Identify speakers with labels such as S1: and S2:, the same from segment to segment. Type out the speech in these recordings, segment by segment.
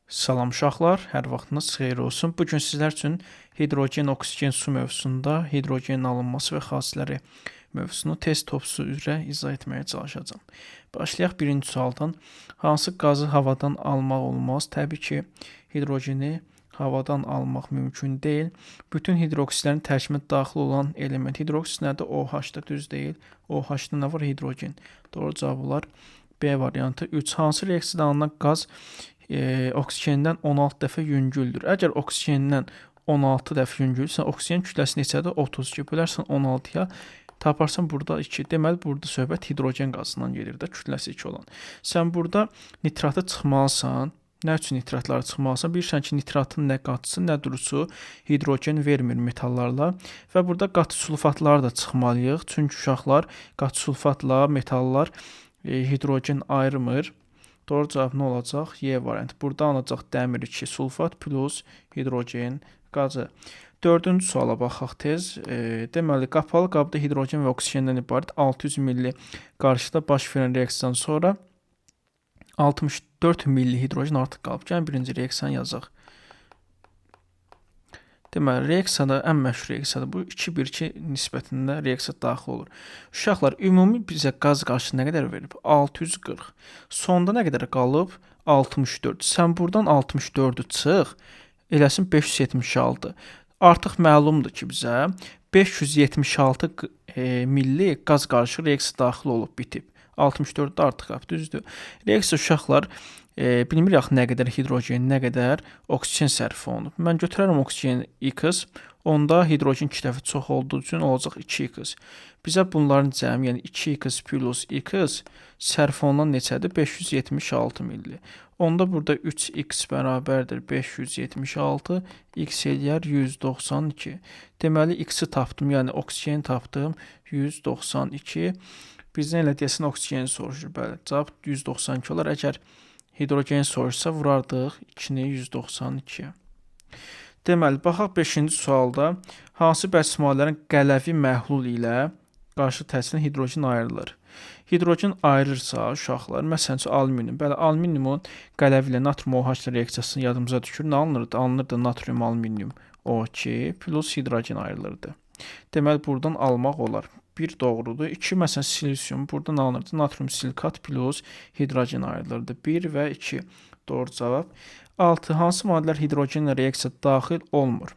S1: Salam uşaqlar, hər vaxtınız xeyir olsun. Bu gün sizlər üçün hidrogen, oksigen, su mövzusunda hidrogenin alınması və xassələri mövzusunu test topsu üzrə izah etməyə çalışacağam. Başlayaq birinci sualdan. Hansı qazı havadan almaq olmaz? Təbii ki, hidrogeni havadan almaq mümkün deyil. Bütün hidroksидlərin tərkibinə daxil olan element. Hidroksid nədir? OH-da, düz deyil. OH-da nə var? Hidrogen. Doğru cavab olar B variantı. 3. Hansı reaksiyada alınan qaz oksigenden 16 dəfə yüngüldür? Əgər oksigenden 16 dəfə yüngülsə, oksigen kütləsi neçədir? 32. Bölərsən 16-ya, taparsan burada 2. Deməli, burada söhbət hidrogen qazından gedir də, kütləsi 2 olan. Sən burada nitratı çıxmalısan. Nə üçün nitratları çıxmalısan? Bilirsən ki, nitratın nə qatısı, nə durusu hidrogen vermir metallarla. Və burada qatı sulfatları da çıxmalıyıq. Çünki uşaqlar qatı sulfatla metallar hidrogen ayırmır. Doğru cavab nə olacaq? Y variantı. Burada alınacaq dəmir 2 sulfat plus hidrogen qazı. Dördüncü suala baxaq tez. Deməli, qapalı qabda hidrogen və oksigenden ibarət 600 milli qarışıqda baş verən reaksiyadan sonra 64 milli hidrogen artıq qalıb. Gəlin birinci reaksiyanı yazaq. Deməli, reaksiyada ən məşhur reaksiyadır. Bu 2-1-2 nisbətində reaksiya daxil olur. Uşaqlar, ümumi bizə qaz qarşılığı nə qədər verib? 640. Sonda nə qədər qalıb? 64. Sən buradan 64-ü çıx, eləsin 576. Artıq məlumdur ki, bizə 576 milli qaz qarışığı reaksiya daxil olub, bitib. 64-də artıq qalıb, düzdür. Reaksiya uşaqlar, bilmirik axı nə qədər hidrogen, nə qədər oksigen sərf olunub. Mən götürərəm oksigen X, onda hidrogen 2 dəfə çox olduğu üçün olacaq 2X. Bizə bunların cəmi, yəni 2X plus X sərf olunan neçədir? 576 milli. Onda burada 3X bərabərdir 576, X eləyər 192. Deməli, X-i tapdım, yəni oksigeni tapdım 192. Bizdən elə deyəsən oksigeni soruşur. Bəli, cavab 192 olar. Əgər hidrogen soruşsa vurardıq 2-ni 192-yə. Deməli, baxaq 5-ci sualda hansı bəs maddələrin qələvi məhlul ilə qarşı təsirin hidrogen ayrılır? Hidrogen ayırırsa uşaqlar, məsələn üçün alüminium. Bəli, alüminiumun qələvi ilə natrium OH reaksiyasını yadımıza düşür. Nə alınırdı? Alınırdı natrium alüminium O2 plus hidrogen ayrılırdı. Deməli, buradan almaq olar. 1 doğrudur. 2, məsələn, silisium. Buradan alınırdı. Natrium silikat plus hidrogen ayrılırdı. 1 və 2 doğru cavab. 6. Hansı maddələr hidrogenlə reaksiya daxil olmur?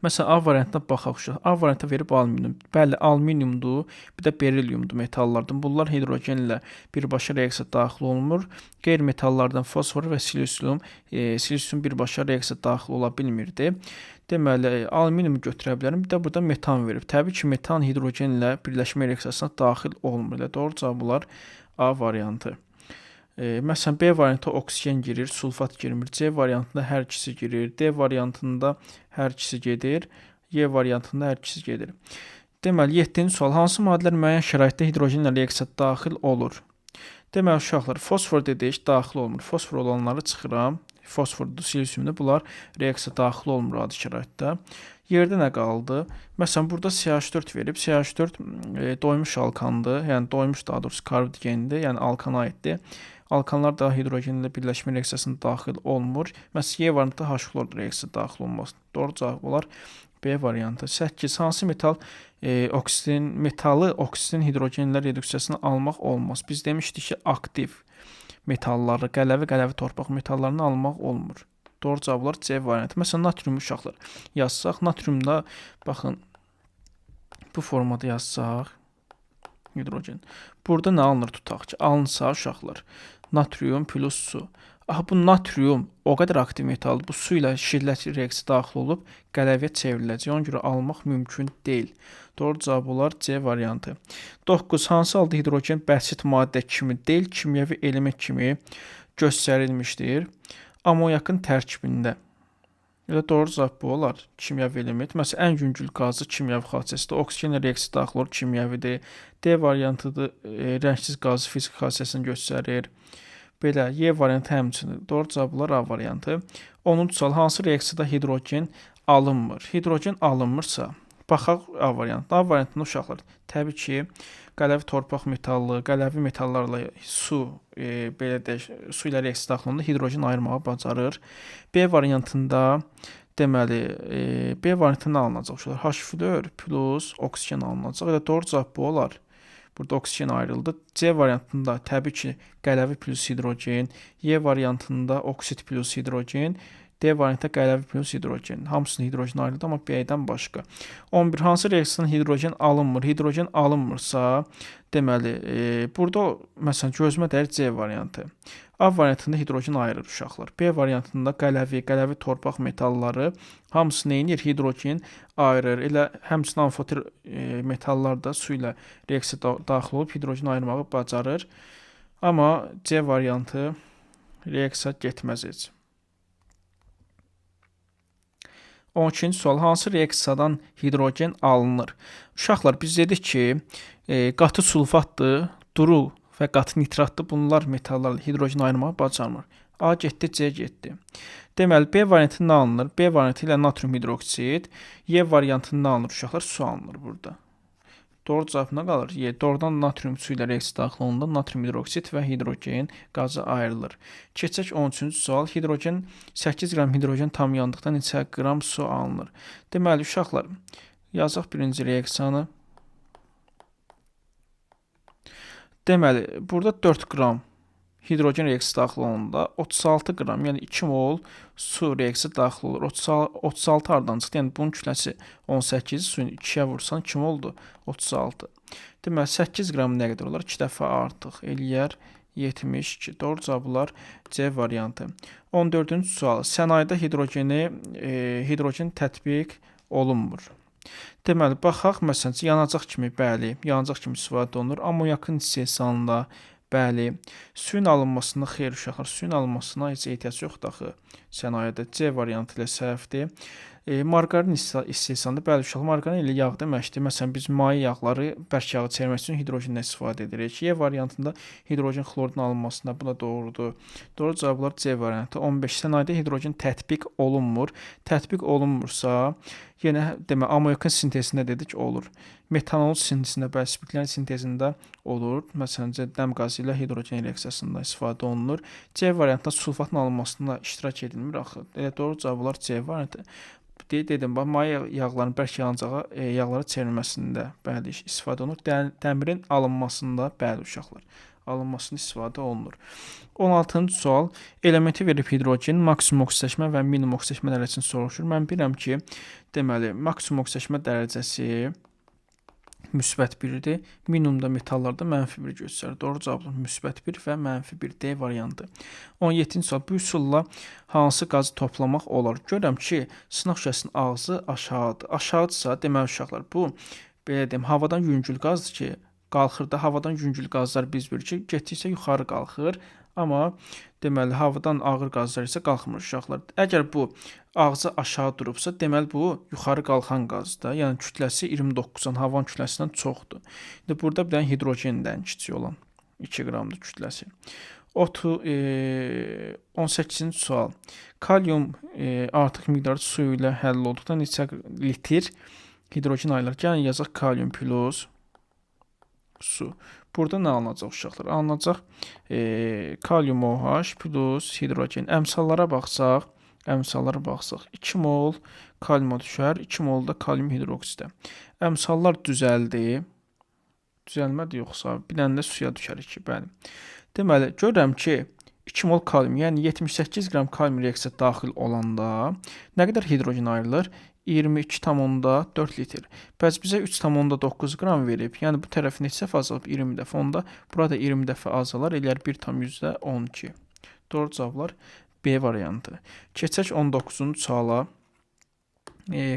S1: Məsələn, A variantına baxaq uşaq. A variantı verib alüminium. Bəli, alüminiumdur, bir də beriliumdur metallardan. Bunlar hidrogenlə birbaşa reaksiya daxil olmur. Qeyri-metallardan fosfor və silisium, silisium birbaşa reaksiya daxil ola bilmirdi. Deməli, alüminiumu götürə bilərəm. Bir də burada metan verib. Təbii ki, metan hidrogenlə birləşmə reaksiyasına daxil olmur. Elə doğru cavab olar A variantı. Məsələn, B variantı oksigen girir, sulfat girmir. C variantında hər ikisi girir. D variantında hər ikisi gedir. Y variantında hər ikisi gedir. Deməli, 7-ci sual. Hansı maddələr müəyyən şəraitdə hidrogenlə reaksiya daxil olur? Deməli, uşaqlar, fosfor dedik, daxil olmur. Fosfor olanları çıxıram. Fosfordur, silisiumdur. Bunlar reaksiya daxil olmur adi şəraitdə. Yerdə nə qaldı? Məsələn, burada CH4 verib. CH4 doymuş alkandır. Yəni, doymuş daha doğrusu karbodigendir. Yəni, alkana aiddir. Alkanlar da hidrogenlə birləşmə reaksiyasına daxil olmur. Məsələn, Y variantında H-xlor reaksiya daxil olmaz. Doğru cavab olar B variantı. 8. Hansı metal metalı oksigen hidrogenlə reduksiyasını almaq olmaz? Biz demişdik ki, aktiv metalları, qələvi torpaq metallarını almaq olmur. Doğru cavab olar C variantı. Məsələn, natrium uşaqlar yazsaq, natriumda baxın bu formada yazsaq hidrogen. Burada nə alınır tutaq ki, alınsa uşaqlar natrium plus su. Aha, bu natrium o qədər aktiv metaldır. Bu su ilə şillət reaksiya daxil olub qələviyə çevriləcək. Ona görə almaq mümkün deyil. Doğru cavab olar C variantı. 9. Hansı halda hidrogen bəsit maddə kimi deyil, kimyəvi element kimi göstərilmişdir? Amonyakın tərkibində. Elə doğru cavab bu olar. Kimyəvi element. Məsələn, ən yüngül qazı kimyəvi xassəsidir. Oksigenlə reaksiya daxil olur, kimyəvidir. D variantıdır, rəngsiz qazı fiziki xassəsini göstərir. Belə, Y variantı həmçinin. Doğru cavab olar A variantı. 10-cu sual. Hansı reaksiyada hidrogen alınmır? Hidrogen alınmırsa, baxaq A variantına. A variantında uşaqlar, təbii ki, Qələvi torpaq metalı, qələvi metallarla su, belə deyək, su ilə reaksiya daxil olanda hidrogen ayırmağı bacarır. B variantında deməli, B variantında nə alınacaq uşaqlar? H flor plus oksigen alınacaq. Elə doğru cavab bu olar. Burada oksigen ayrıldı. C variantında təbii ki, qələvi plus hidrogen, Y variantında oksid plus hidrogen, D variantında qələvi plus hidrogen. Hamısının hidrogen ayrıldı, amma B-dən başqa. 11. Hansı reaksiyadan hidrogen alınmır? Hidrogen alınmırsa, deməli, burada məsələn gözümə dəyir C variantı. A variantında hidrogen ayırır uşaqlar. B variantında qələvi, qələvi torpaq metalları hamısı nə edir? Hidrogen ayırır. Elə həmçinin amfoter metallar da su ilə reaksiya daxil olub hidrogen ayırmağı bacarır. Amma C variantı reaksiya getməz heç. 12-ci sual, hansı reaksiyadan hidrogen alınır? Uşaqlar, biz dedik ki, qatı sulfatdır, duru və qatı nitratdır. Bunlar metallarla hidrogen ayırmağı bacarmır. A getdi, C getdi. Deməli, B variantı nə alınır? B variantı ilə natrium hidroksid, Y variantı nə alınır uşaqlar? Su alınır burada. Doğru cavab nə qalır? Y. Doğrudan natrium su ilə reaksiya daxil olanda natrium hidroksid və hidrogen qazı ayrılır. Keçək 13-cü sual. Hidrogen 8 qram hidrogen tam yandıqda neçə qram su alınır? Deməli, uşaqlar, yazaq birinci reaksiyanı. Deməli, burada 4 qram hidrogen reaksiyası daxil olanda 36 qram, yəni 2 mol su reaksiyası daxil olur. 36 hardan çıxdı? Yəni bunun kütləsi 18, suyun 2-yə vursan 2 oldu? 36. Deməli, 8 qram nə qədər olar? 2 dəfə artıq eləyər 72. Doğru cavablar C variantı. 14-cü sual. Sənayedə hidrogen tətbiq olunmur. Deməli, baxaq, məsələn, yanacaq kimi, bəli, yanacaq kimi istifadə olunur. Amonyakın istehsalında, bəli. Suyun alınmasında xeyr uşaqlar, suyun alınmasına heç ehtiyac yoxdur axı sənayedə. C variantı ilə səhvdir. Marqarin istehsalında, bəli uşaqlar, marqarin ilə yağ deməkdir. Məsələn, biz maye yağları bərk yağı çevirmək üçün hidrogendən istifadə edirik. Y variantında hidrogen xloridin alınmasında bu da doğrudur. Doğru cavablar C variantı. 15. Sənayedə hidrogen tətbiq olunmur. Tətbiq olunmursa, yenə demə amonyakın sintezində dedik olur. Metanol sintezində, bəli, spirtlərin sintezində olur. Məsələn, dəm qazı ilə hidrogen reaksiyasında istifadə olunur. C variantında sulfatın alınmasında iştirak edilmir axı. Elə doğru cavablar C variantı. Dedim, bax, maye yağlarının bərk yanacağı yağlara çevrilməsində bəli istifadə olunur. Dəmirin alınmasında bəli uşaqlar, alınmasında istifadə olunur. 16-cı sual, elementi verib hidrogen maksimum oksidləşmə və minimum oksidləşmə dərəcəsini soruşur. Mən bilirəm ki, deməli, maksimum oksidləşmə dərəcəsi müsbət 1-dir. Minimumda metallarda mənfi 1 göstərir. Doğru cavab müsbət 1 və mənfi 1 D variantı. 17-ci sual, bu üsulla hansı qazı toplamaq olar? Görürəm ki, sınaq şüşəsinin ağzı aşağıdır. Aşağıdırsa, deməli uşaqlar, bu, belə deyim, havadan yüngül qazdır ki, qalxır da, havadan yüngül qazlar biz bilirik ki, getdikcə yuxarı qalxır. Amma deməli, havadan ağır qazlar isə qalxmır uşaqlar. Əgər bu ağzı aşağı durubsa, deməli bu yuxarı qalxan qazdır. Yəni kütləsi 29-dan havanın kütləsindən çoxdur. İndi burada bir dənə hidrogendən kiçik olan 2 qramdır kütləsi. 18-ci sual. Kalium artıq miqdarda su ilə həll olduqda neçə litr hidrogen ayrılır? Gəlin yazaq kalium plus su. Burada nə alınacaq uşaqlar? Alınacaq kalium OH plus hidrogen. Əmsallara baxsaq, 2 mol kaliuma düşər, 2 mol da kalium hidroksidə. Əmsallar düzəldi. Düzəlmədi yoxsa bir dənə də suya düşər 2, bəli. Deməli, görürəm ki, 2 mol kalium, yəni 78 qram kalium reaksiya daxil olanda nə qədər hidrogen ayrılır? 22,4 litr. Bəs bizə 3,9 qram verib. Yəni bu tərəf neçə dəfə azalıb? 20 dəfə. Onda burada 20 dəfə azalar, eləyər 1,12. Doğru cavablar B variantı. Keçək 19-cu suala.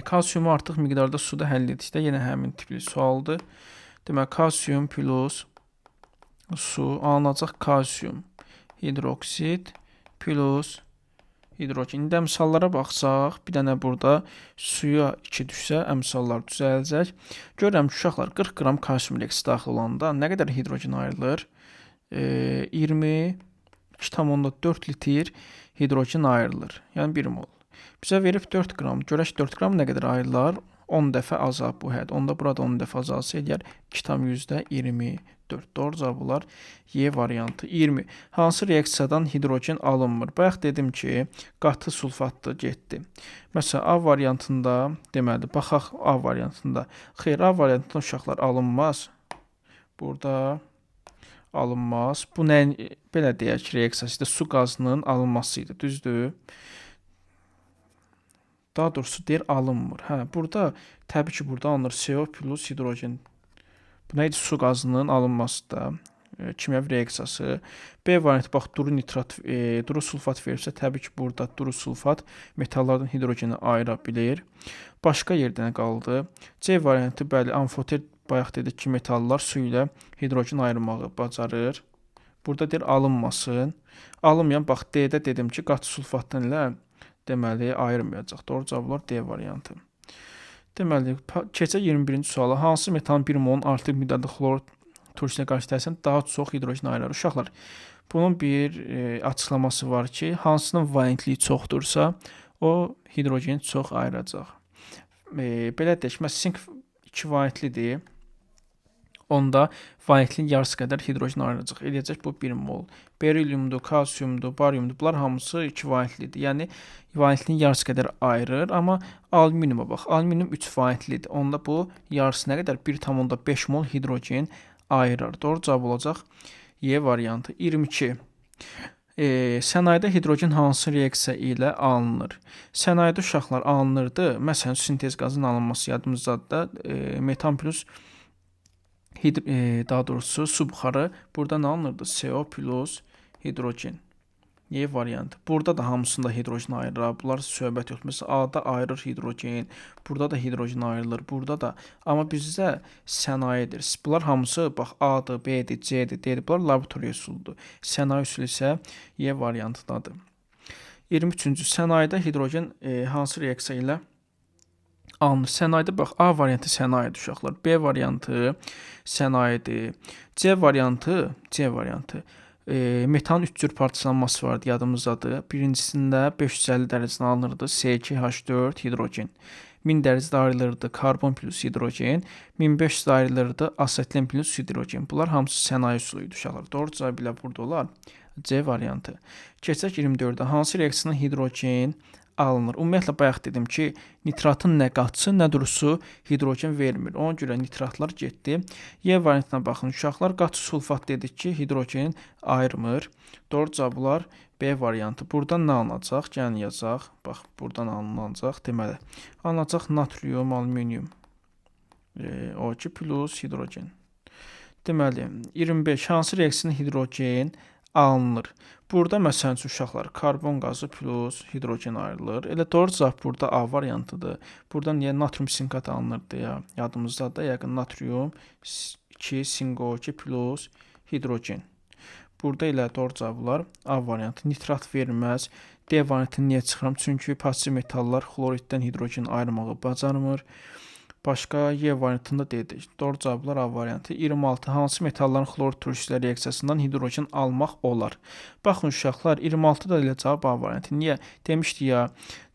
S1: Kalsiumu artıq miqdarda suda həll etdikdə yenə həmin tipli sualdır. Deməli, kalsium plus su alınacaq kalsium hidroksid plus hidrogen. İndi əmsallara baxsaq, bir dənə burada suya 2 düşsə, əmsallar düzələcək. Görürəm ki, uşaqlar, 40 qram kalsium reaksiyası daxil olanda nə qədər hidrogen ayrılır? 22,4 litr hidrogen ayrılır. Yəni 1 mol. Bizə verib 4 qram. Görək 4 qram nə qədər ayrılar? 10 dəfə azalıb bu hədd. Onda burada 10 dəfə azalsa eləyər 2,24. Doğru cavab olar Y variantı. 20. Hansı reaksiyadan hidrogen alınmır? Bayaq dedim ki, qatı sulfatdır, getdi. Məsələn, A variantında, deməli, baxaq A variantında. Xeyr, A variantında uşaqlar alınmaz. Burada alınmaz. Bu nəyin, belə deyək, reaksiyası idi? Su qazının alınması idi, düzdür? Daha doğrusu deyir alınmır. Hə, burada təbii ki, burada alınır CO plus hidrogen. Bu nə idi? Su qazının alınması da kimyəvi reaksiyası. B variantı bax duru nitrat, duru sulfat verirsə, təbii ki, burada duru sulfat metallardan hidrogeni ayıra bilir. Başqa yerdə nə qaldı? C variantı bəli, amfoter bayaq dedik ki, metallar su ilə hidrogen ayırmağı bacarır. Burada deyir alınmasın. Alınmayan bax D-də dedim ki, qatı sulfatdan ilə deməli ayırmayacaq. Doğru cavab olar D variantı. Deməli, keçək 21-ci suala. Hansı metalın 1 molun artıq miqdarda xlor turşusuna qarşı təsirindən daha çox hidrogen ayırır? Uşaqlar, bunun bir açıqlaması var ki, hansının valentliyi çoxdursa, o hidrogeni çox ayıracaq. Belə deyək, məsələn, sink 2 valentlidir. Onda valentlinin yarısı qədər hidrogen ayıracaq. Eləyəcək bu 1 mol. Beriliumdur, kalsiumdur, bariumdur. Bunlar hamısı 2 valentlidir. Yəni valentlinin yarısı qədər ayırır. Amma alüminiuma bax. Alüminium 3 valentlidir. Onda bu yarısı nə qədər? 1,5 mol hidrogen ayırır. Doğru cavab olacaq Y variantı. 22. Sənayedə hidrogen hansı reaksiya ilə alınır? Sənayedə uşaqlar alınırdı. Məsələn, sintez qazının alınması yadımızdadır da. Metan plus daha doğrusu su buxarı burada nə alınırdı? CO plus hidrogen. Y variantı. Burada da hamısında hidrogen ayırır. Bunlar söhbət yoxdur. Məsələn, A-da ayırır hidrogen, burada da hidrogen ayrılır, burada da. Amma bizdə sənayedir. Bunlar hamısı bax A-dır, B-dir, C-dir, D-dir. Bunlar laboratoriya üsuludur. Sənaye üsulu isə Y variantındadır. 23-cü sənayedə hidrogen hansı reaksiya ilə alınır? Sənayedə bax A variantı sənayedir uşaqlar. B variantı sənayedir. C variantı, metanın 3 cür parçalanması vardı, yadımızdadır. Birincisində 550 dərəcədən alınırdı C2H4 hidrogen. 1000 dərəcədə ayrılırdı karbon plus hidrogen, 1500 ayrılırdı asetilen plus hidrogen. Bunlar hamısı sənaye üsulu idi uşaqlar. Doğru cavab ilə burada olar C variantı. Keçək 24-ə. Hansı reaksiyadan hidrogen alınır? Ümumiyyətlə bayaq dedim ki, nitratın nə qatısı, nə durusu hidrogen vermir. Ona görə nitratlar getdi. Y variantına baxın uşaqlar. Qatı sulfat dedik ki, hidrogen ayırmır. Doğru cavab olar B variantı. Buradan nə alınacaq? Gəlin yazaq. Bax, buradan alınacaq. Deməli, alınacaq natrium, alüminium. O2 plus hidrogen. Deməli, 25. Hansı reaksiyadan hidrogen alınır? Burada məsələn üçün uşaqlar karbon qazı plus hidrogen ayrılır. Elə doğru cavab burada A variantıdır. Burada niyə natrium sinkat alınırdı ya? Yadımızdadır da, yəqin natrium 2 sinko 2 plus hidrogen. Burada elə doğru cavablar A variantı. Nitrat verməz. D variantını niyə çıxıram? Çünki pasiv metallar xloriddən hidrogen ayırmağı bacarmır. Başqa Y variantında dedik. Doğru cavablar A variantı. 26. Hansı metalların xlor turşusu ilə reaksiyasından hidrogen almaq olar? Baxın uşaqlar, 26 da elə cavab A variantı. Niyə? Demişdik ya,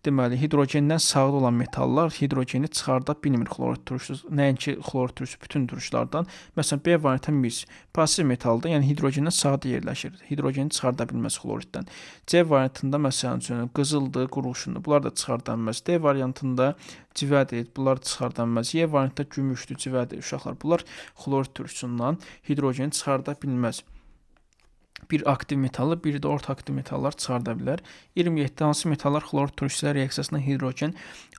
S1: deməli hidrogendən sağda olan metallar hidrogeni çıxarda bilmir xlor turşusu. Nəinki xlor turşusu, bütün turşulardan. Məsələn, B variantı mis. Pasiv metaldır, yəni hidrogendən sağda yerləşir. Hidrogeni çıxarda bilməz xloriddən. C variantında məsələn üçün qızıldır, qurğuşundur. Bunlar da çıxarda bilməz. D variantında civədir, bunlar çıxarda bilməz. Y variantında gümüşdür, civədir. Uşaqlar, bunlar xlorid turşusundan hidrogeni çıxarda bilməz. Bir aktiv metalı, bir də orta aktiv metallar çıxarda bilər. 27. Hansı metallar xlor turşusu ilə reaksiyasından hidrogen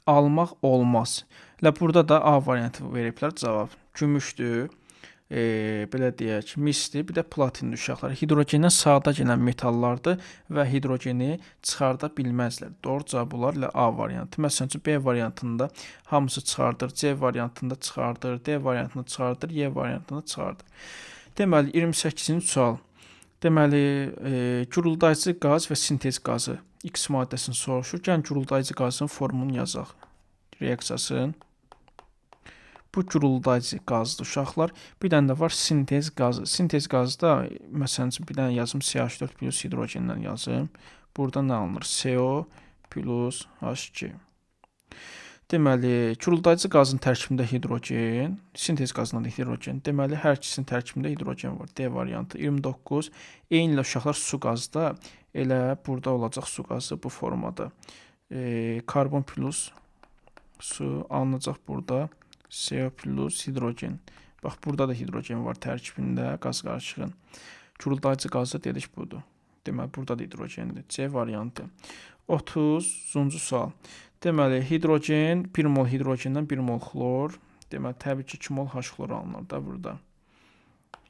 S1: almaq olmaz? Elə burada da A variantı veriblər cavab. Gümüşdür, belə deyək, misdir, bir də platindir uşaqlar. Hidrogendən sağda gələn metallardır və hidrogeni çıxarda bilməzlər. Doğru cavab olar elə A variantı. Məsələn üçün B variantında hamısı çıxardır, C variantında çıxardır, D variantında çıxardır, Y variantında çıxardır. Deməli, 28-ci sual. Deməli, guruldayıcı qaz və sintez qazı X maddəsini soruşur. Gəlin guruldayıcı qazın formunu yazaq. Reaksiyasını. Bu guruldayıcı qazdır uşaqlar. Bir dənə də var sintez qazı. Sintez qazı da məsələn üçün bir dənə yazım CH4 plus hidrogendən yazım. Burada nə alınır? CO plus H2. Deməli, guruldayıcı qazın tərkibində hidrogen, sintez qazında da hidrogen. Deməli, hər ikisinin tərkibində hidrogen var. D variantı 29. Eyni ilə uşaqlar su qazda elə burada olacaq su qazı bu formada. Karbon plus su alınacaq burada. CO plus hidrogen. Bax, burada da hidrogen var tərkibində qaz qarışığın. Guruldayıcı qazı dedik budur. Deməli, burada da hidrogendir. C variantı. 30-cu sual. Deməli, hidrogen, 1 mol hidrogendən 1 mol xlor. Deməli, təbii ki, 2 mol H xlor alınır da burada.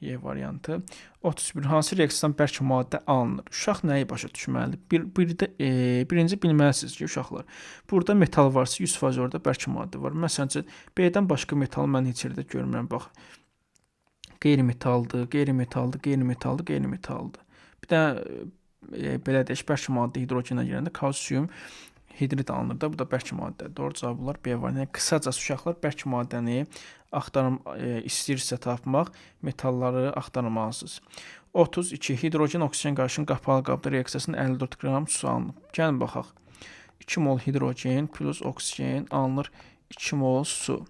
S1: Y variantı. 31. Hansı reaksiyadan bərk maddə alınır? Uşaq nəyi başa düşməlidir? Birinci bilməlisiniz ki, uşaqlar, burada metal varsa 100% orada bərk maddə var. Məsələn üçün, B-dən başqa metalı mən heç yerdə görmürəm. Bax, qeyri-metaldır, qeyri-metaldır, qeyri-metaldır, qeyri-metaldır. Bir də belə deyək, bərk maddə hidrogenə girəndə kalsium hidrid alınır da, bu da bərk maddədir. Doğru cavab olar B variantı. Yəni, qısacası uşaqlar, bərk maddəni istəyirsə tapmaq, metalları axtarmalısınız. 32. Hidrogen oksigen qarışığının qapalı qabda reaksiyasında 54 qram su alınıb. Gəlin baxaq. 2 mol hidrogen plus oksigen alınır 2 mol su.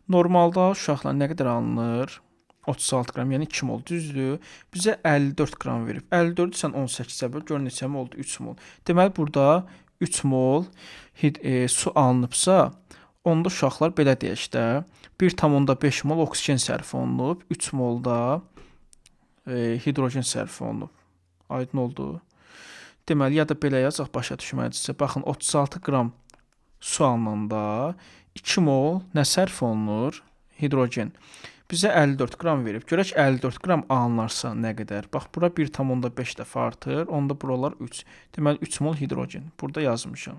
S1: Normalda uşaqlar nə qədər alınır? 36 qram, yəni 2 mol, düzdür. Bizə 54 qram verib. 54-ü sən 18-ə böl, gör neçə oldu? 3 mol. Deməli, burada 3 mol su alınıbsa, onda uşaqlar belə deyək də, 1,5 mol oksigen sərf olunub, 3 molda hidrogen sərf olunub. Aydın oldu. Deməli, ya da belə yazaq, başa düşməlidirsə. Baxın, 36 qram su alınanda 2 mol nə sərf olunur? Hidrogen. Bizə 54 qram verib. Görək 54 qram alınarsa nə qədər? Bax, bura 1,5 dəfə artır. Onda buralar 3. Deməli, 3 mol hidrogen. Burada yazmışam.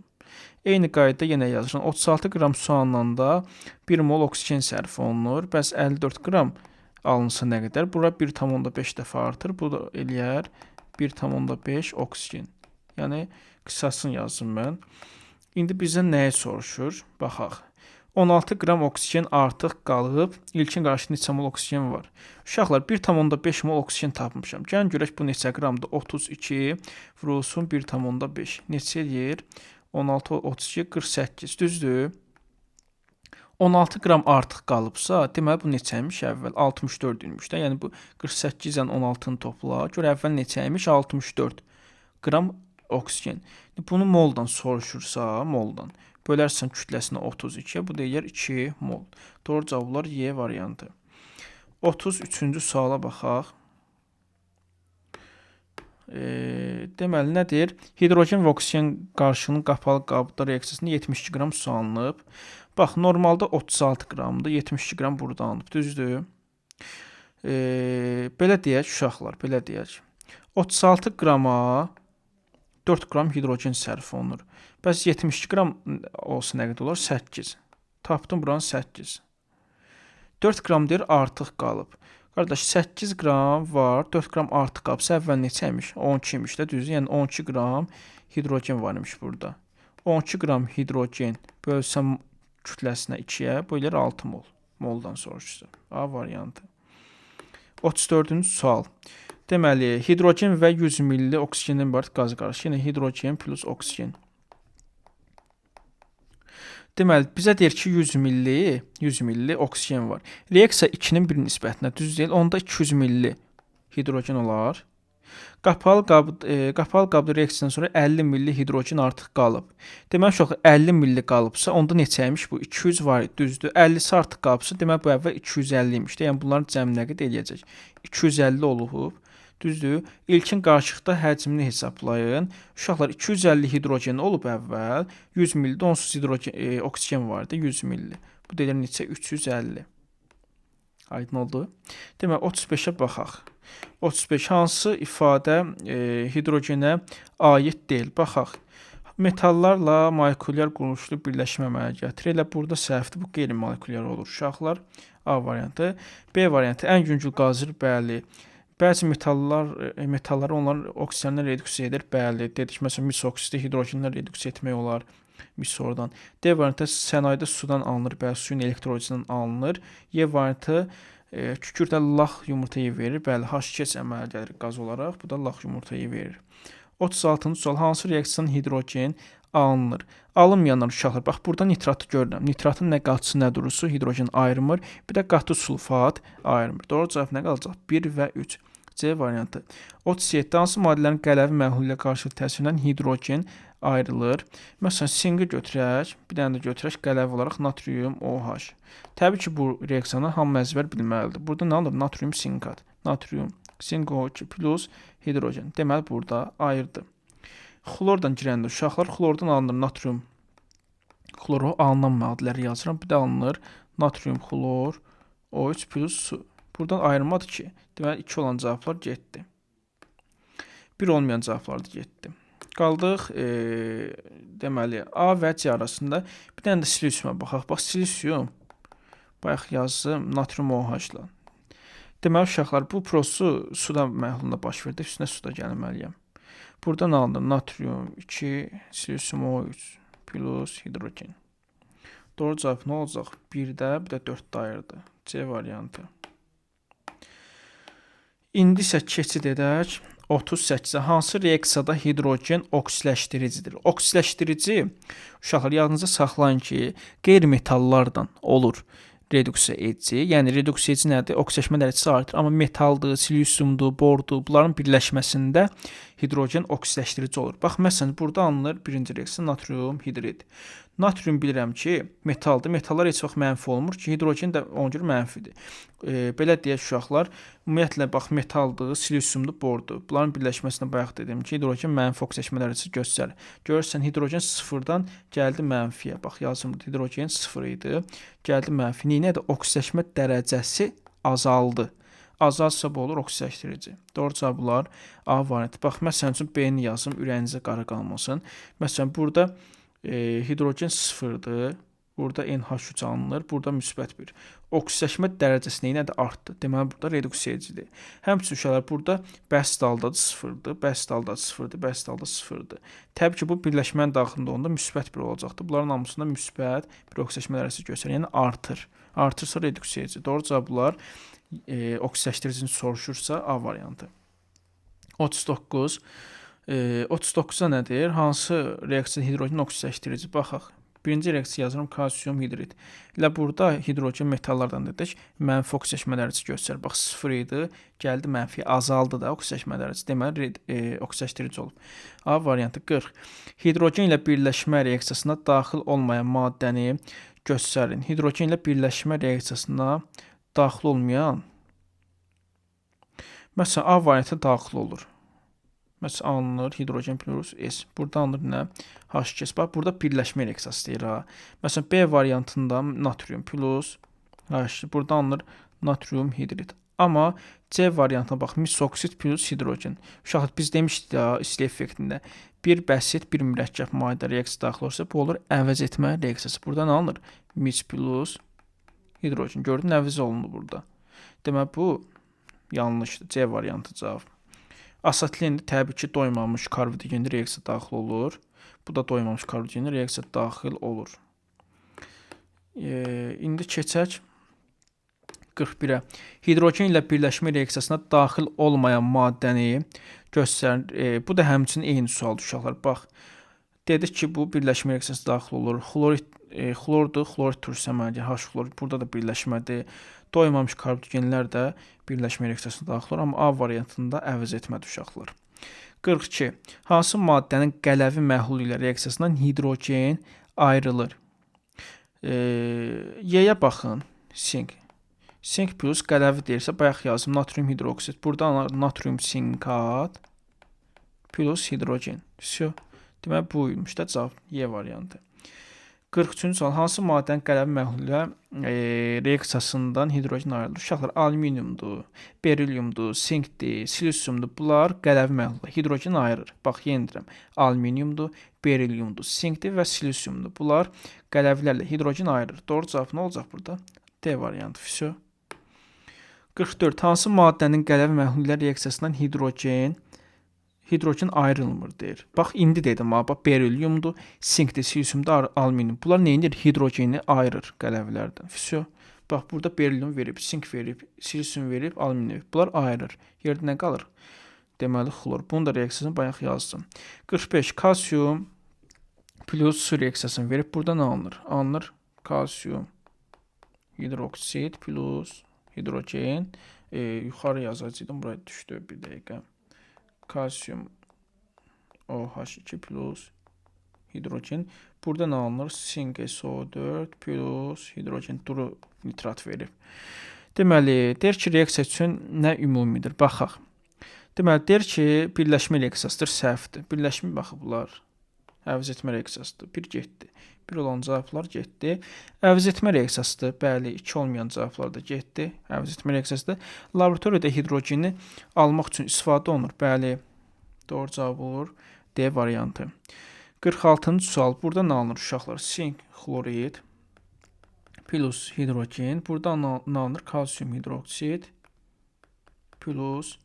S1: Eyni qayda yenə yazıram. 36 qram su alınanda 1 mol oksigen sərf olunur. Bəs 54 qram alınsa nə qədər? Bura 1,5 dəfə artır. Bu da eləyər 1,5 oksigen. Yəni, qısasını yazdım mən. İndi bizə nəyi soruşur? Baxaq. 16 qram oksigen artıq qalıb. İlkin qarşısında neçə mol oksigen var? Uşaqlar, 1,5 mol oksigen tapmışam. Gəlin görək bu neçə qramdır? 32 vurulsun 1,5. Neçə eləyir? 16, 32, 48. Düzdür? 16 qram artıq qalıbsa, deməli bu neçə imiş əvvəl? 64 imiş də. Yəni bu 48 ilə 16-nı topla. Gör əvvəl neçə imiş? 64 qram oksigen. Bunu moldan soruşursa, moldan bölərsən kütləsinə 32-yə, bu da eləyər 2 mol. Doğru cavablar Y variantı. 33-cü suala baxaq. Deməli, nədir? Hidrogen və oksigen qarışığının qapalı qabda reaksiyasında 72 qram su alınıb. Bax, normalda 36 qramdır, 72 qram burada alınıb, düzdür? Belə deyək, uşaqlar, belə deyək. 36 qrama 4 qram hidrogen sərf olunur. Bəs 72 qram olsa nə qədər olar? 8. Tapdım buranı 8. 4 qram deyir, artıq qalıb. Qardaş, 8 qram var, 4 qram artıq qalıbsa, əvvəl neçə imiş? 12 imiş də, düzdür? Yəni 12 qram hidrogen var imiş burada. 12 qram hidrogen bölsəm kütləsinə 2-yə, bu eləyər 6 mol. Moldan soruşsa. A variantı. 34-cü sual. Deməli, hidrogen və 100 milli oksigendən ibarət qaz qarışığı. Yəni hidrogen plus oksigen. Deməli, bizə deyir ki, 100 milli oksigen var. Reaksiya 2-nin 1 nisbətinə, düz deyil. Onda 200 milli hidrogen olar. Qapalı qabda reaksiyadan sonra 50 milli hidrogen artıq qalıb. Deməli, uşaqlar, 50 milli qalıbsa, onda neçə imiş bu? 200 var idi, düzdür. 50-si artıq qalıbsa, deməli, bu əvvəl 250 imiş də. Yəni, bunların cəmi nə qədər eləyəcək? 250 olub. Düzdür. İlkin qarışıqda həcmini hesablayın. Uşaqlar, 250 hidrogen olub əvvəl. 100 milli də onsuz hidrogen, oksigen vardı. 100 milli. Bu da eləyər neçə? 350. Aydın oldu. Deməli, 35-ə baxaq. 35 hansı ifadə hidrogenə aid deyil? Baxaq. Metallarla molekulyar quruluşlu birləşmə əmələ gətirir. Elə burada səhvdir. Bu qeyri-molekulyar olur uşaqlar. A variantı. B variantı. Ən yüngül qazdır. Bəli. Bəzi metalları onların oksigenlə reduksiya edir. Bəli, dedik, məsələn, mis oksidi hidrogenlə reduksiya etmək olar mis oradan. D variantı sənayedə sudan alınır, bəli, suyun elektrolizindən alınır. Y variantı kükürdə lax yumurtayı verir. Bəli, H2S əmələ gəlir qaz olaraq. Bu da lax yumurtayı verir. 36-cı sual, hansı reaksiyadan hidrogen alınır? Alınmayanlar uşaqlar, bax, burada nitratı görürəm. Nitratın nə qatısı, nə durusu hidrogen ayırmır. Bir də qatı sulfat ayırmır. Doğru cavab nə qalacaq? 1 və 3. C variantı. 37. Hansı maddələrin qələvi məhlulu ilə qarşılıqlı təsirindən hidrogen ayrılır? Məsələn, sinqi götürək, bir dənə də götürək qələvi olaraq natrium OH. Təbii ki, bu reaksiyanı hamı əzbər bilməlidir. Burada nə alır? Natrium sinkat. Natrium sink O2 plus hidrogen. Deməli, burada ayırdı. Xlordan girəndə uşaqlar, xlordan alınır natrium xloru, alınan maddələri yazıram. Bir də alınır natrium xlor O3 plus su. Buradan ayırmadı ki. Deməli, 2 olan cavablar getdi. 1 olmayan cavablar da getdi. Qaldıq, deməli, A və C arasında. Bir dənə də silisiuma baxaq. Bax, silisium, bayaq yazdım, natrium OH-la. Deməli, uşaqlar, bu prosu suda məhlulunda baş verdi. Üstünə suda gəlməliyəm. Buradan alınır natrium 2, silisium O3 plus hidrogen. Doğru cavab nə olacaq? 1-də, bir də 4-də ayırdı. C variantı. İndi isə keçid edək 38-ə. Hansı reaksiyada hidrogen oksiləşdiricidir? Oksiləşdirici, uşaqlar, yadınızda saxlayın ki, qeyri-metallardan olur reduksiya edici. Yəni, reduksiya edici nədir? Oksiləşmə dərəcəsi artır. Amma metaldır, silisiumdur, bordur, bunların birləşməsində hidrogen oksiləşdirici olur. Bax, məsələn, burada alınır birinci reaksiya natrium hidrid. Natrium bilirəm ki, metaldır. Metallar heç vaxt mənfi olmur ki, hidrogen də ona görə mənfidir. Belə deyək uşaqlar, ümumiyyətlə, bax, metaldır, silisiumdur, bordur. Bunların birləşməsinə bayaq dedim ki, hidrogen mənfi oksiləşmə dərəcəsi göstərir. Görürsən, hidrogen sıfırdan gəldi mənfiyə. Bax, yazım, hidrogen sıfır idi, gəldi mənfi. Neynədir? Oksiləşmə dərəcəsi azaldı. Azalsa bu olur oksiləşdirici. Doğru cavablar A variantı. Bax, məsələn üçün B-ni yazım, ürəyinizə qara qalmasın. Məsələn, burada hidrogen sıfırdır. Burada NH3 alınır. Burada müsbət 1. Oksiləşmə dərəcəsi neynədir? Artdı. Deməli, burada reduksiya edicidir. Həmçinin uşaqlar, burada bəs daldadır sıfırdır, bəs daldadır sıfırdır, bəs dalda sıfırdır. Təbii ki, bu birləşmənin daxilində onda müsbət 1 olacaqdır. Bunların hamısında müsbət bir oksiləşmə dərəcəsi göstərir. Yəni, artır. Artırsa reduksiya edici. Doğru cavablar oksiləşdiricini soruşursa A variantı. 39. 39-a nədir? Hansı reaksiya hidrogen oksiləşdirici? Baxaq. Birinci reaksiya yazıram kalsium hidrid. Elə burada hidrogen metallardan dedik, mənfi oksiləşmə dərəcəsi göstərir. Bax, 0 idi, gəldi mənfi, azaldı da oksiləşmə dərəcəsi. Deməli, oksiləşdirici olub. A variantı. 40. Hidrogen ilə birləşmə reaksiyasına daxil olmayan maddəni göstərin. Hidrogen ilə birləşmə reaksiyasına daxil olmayan, məsələn, A variantı daxil olur. Məsələn, alınır hidrogen plus S. Burada alınır nə? H2S. Bax, burada birləşmə reaksiyası deyir ha. Məsələn, B variantında natrium plus H. Burada alınır natrium hidrid. Amma C variantına bax, mis oksid plus hidrogen. Uşaqlar, biz demişdik ya isti effektində. Bir bəsit, bir mürəkkəb maddədə reaksiya daxil olursa, bu olur əvəz etmə reaksiyası. Burada nə alınır? Mis plus hidrogen. Gördün, əvəz olundu burada. Demək, bu yanlışdır. C variantı cavab. Asetilin təbii ki, doymamış karbodigenli reaksiya daxil olur. Bu da doymamış karbodigenli reaksiya daxil olur. İndi keçək 41-ə. Hidrogen ilə birləşmə reaksiyasına daxil olmayan maddəni göstərir. Bu da həmçinin eyni sualdır uşaqlar. Bax, dedik ki, bu birləşmə reaksiyasına daxil olur. Xlorid, xlordur, xlorid turşusu əmələ gəlir. H xlor, burada da birləşmədir. Doymamış karbodigenlər də birləşmə reaksiyasına daxil olur, amma A variantında əvəz etmədi uşaqlar. 42. Hansı maddənin qələvi məhlulu ilə reaksiyasından hidrogen ayrılır? Y-yə baxın. Sink. Sink plus qələvi deyirsə, bayaq yazdım, natrium hidroksid. Burada natrium sinkat plus hidrogen. Vso. Deməli, bu imiş də cavab. Y variantı. 43-cü sual. Hansı maddənin qələvi məhlulu ilə reaksiyasından hidrogen ayrılır? Uşaqlar, alüminiumdur, beriliumdur, sinkdir, silisiumdur. Bunlar qələvi məhlulu hidrogen ayırır. Bax, yenə deyirəm. Alüminiumdur, beriliumdur, sinkdir və silisiumdur. Bunlar qələvlərlə hidrogen ayırır. Doğru cavab nə olacaq burada? D variantı. Vso. 44. Hansı maddənin qələvi məhlulu ilə reaksiyasından hidrogen ayrılmır deyir. Bax, indi dedim ha, bax, beriliumdur, sinkdir, silisiumdur, alüminium. Bunlar nə edir? Hidrogeni ayırır qələvlərdən. Vso. Bax, burada berilium verib, sink verib, silisium verib, alüminium verib. Bunlar ayırır. Yerdə nə qalır? Deməli, xlor. Bunu da reaksiyasını bayaq yazdım. 45. Kalsium plus su reaksiyasını verib. Burada nə alınır? Alınır kalsium hidroksid plus hidrogen. Yuxarı yazacaqdım. Buraya düşdü bir dəqiqə. Kalsium OH2 plus hidrogen. Burada nə alınır? Sink SO4 plus hidrogen duru nitrat verib. Deməli, deyir ki, reaksiya üçün nə ümumidir? Baxaq. Deməli, deyir ki, birləşmə reaksiyasıdır, səhvdir. Birləşmə baxı bunlar. Əvəz etmə reaksiyasıdır. 1 getdi. 1 olan cavablar getdi. Əvəz etmə reaksiyasıdır. Bəli, 2 olmayan cavablar da getdi. Əvəz etmə reaksiyasıdır. Laboratoriyada hidrogeni almaq üçün istifadə olunur. Bəli, doğru cavab olur. D variantı. 46-cı sual. Burada nə alınır uşaqlar? Sink xlorid plus hidrogen. Burada nə alınır? Kalsium hidroksid plus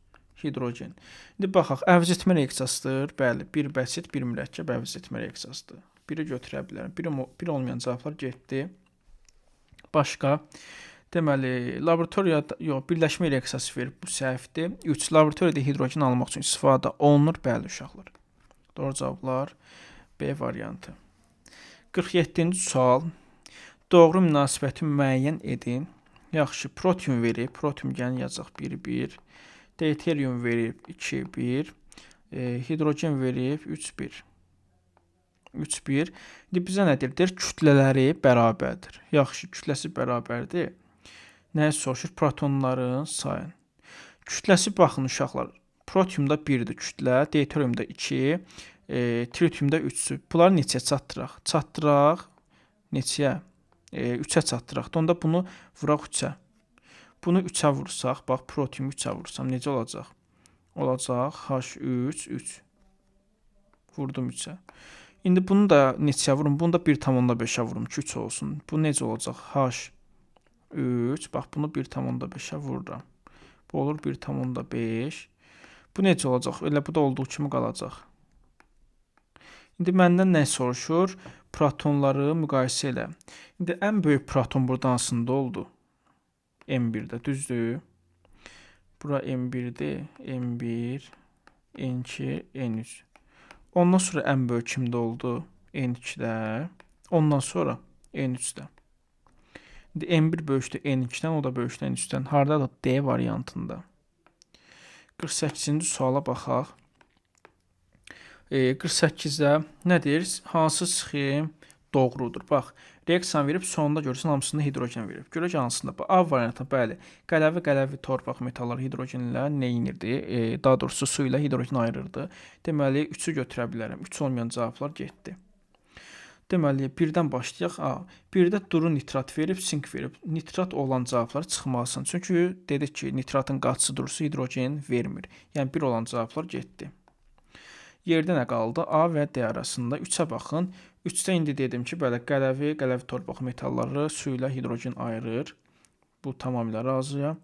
S1: hidrogen. İndi baxaq, əvəz etmə reaksiyasıdır. Bəli, bir bəsit, bir mürəkkəb əvəz etmə reaksiyasıdır. Biri götürə bilərəm. Bir olmayan cavablar getdi. Başqa, deməli, laboratoriyada, yox, birləşmə reaksiyası verib, bu səhvdir. 3. Laboratoriyada hidrogen almaq üçün istifadə olunur. Bəli, uşaqlar. Doğru cavablar B variantı. 47-ci sual. Doğru münasibəti müəyyən edin. Yaxşı, protium verib. Protium gəlin yazacaq 1, 1. Deuterium verib 2, 1. Hidrogen verib 3, 1. 3, 1. İndi bizə nə deyir? Deyir, kütlələri bərabərdir. Yaxşı, kütləsi bərabərdir. Nəyi soruşur? Protonların sayını. Kütləsi baxın uşaqlar. Protiumda 1-dir kütlə, deuteriumda 2, tritiumda 3-sü. Bunları neçəyə çatdıraq? Çatdıraq neçəyə? 3-ə çatdıraq. Onda bunu vuraq 3-ə. Bunu 3-ə vursaq, bax, protiumu 3-ə vursam necə olacaq? Olacaq H3, 3. Vurdum 3-ə. İndi bunu da neçəyə vurum? Bunu da 1,5-ə vurum ki, 3 olsun. Bu necə olacaq? H3. Bax, bunu 1,5-ə vururam. Bu olur 1,5. Bu necə olacaq? Elə bu da olduğu kimi qalacaq. İndi məndən nə soruşur? Protonları müqayisə elə. İndi ən böyük proton burada hansında oldu? M1-də, düzdür? Bura M1-dir. M1, N2, N3. Ondan sonra ən böyük kimdə oldu? N2-də. Ondan sonra N3-də. İndi M1 böyükdür N2-dən, o da böyükdür N3-dən. Hardadır? D variantında. 48-ci suala baxaq. 48-də nə deyir? Hansı sxem doğrudur? Bax, reaksiyanı verib, sonunda görürsən, hamısında hidrogen verib. Görək hansında. A variantı, bəli. Qələvi torpaq metalları hidrogenlə nə edirdi? Daha doğrusu su ilə hidrogen ayırırdı. Deməli, 3-ü götürə bilərəm. 3 olmayan cavablar getdi. Deməli, 1-dən başlayaq. A. 1-də duru nitrat verib, sink verib. Nitrat olan cavablar çıxmasın. Çünki dedik ki, nitratın qatısı durusu hidrogen vermir. Yəni, 1 olan cavablar getdi. Yerdə nə qaldı? A və D arasında. 3-ə baxın. 3-də indi dedim ki, belə qələvi torpaq metalları su ilə hidrogen ayırır. Bu tamamilə razıyam.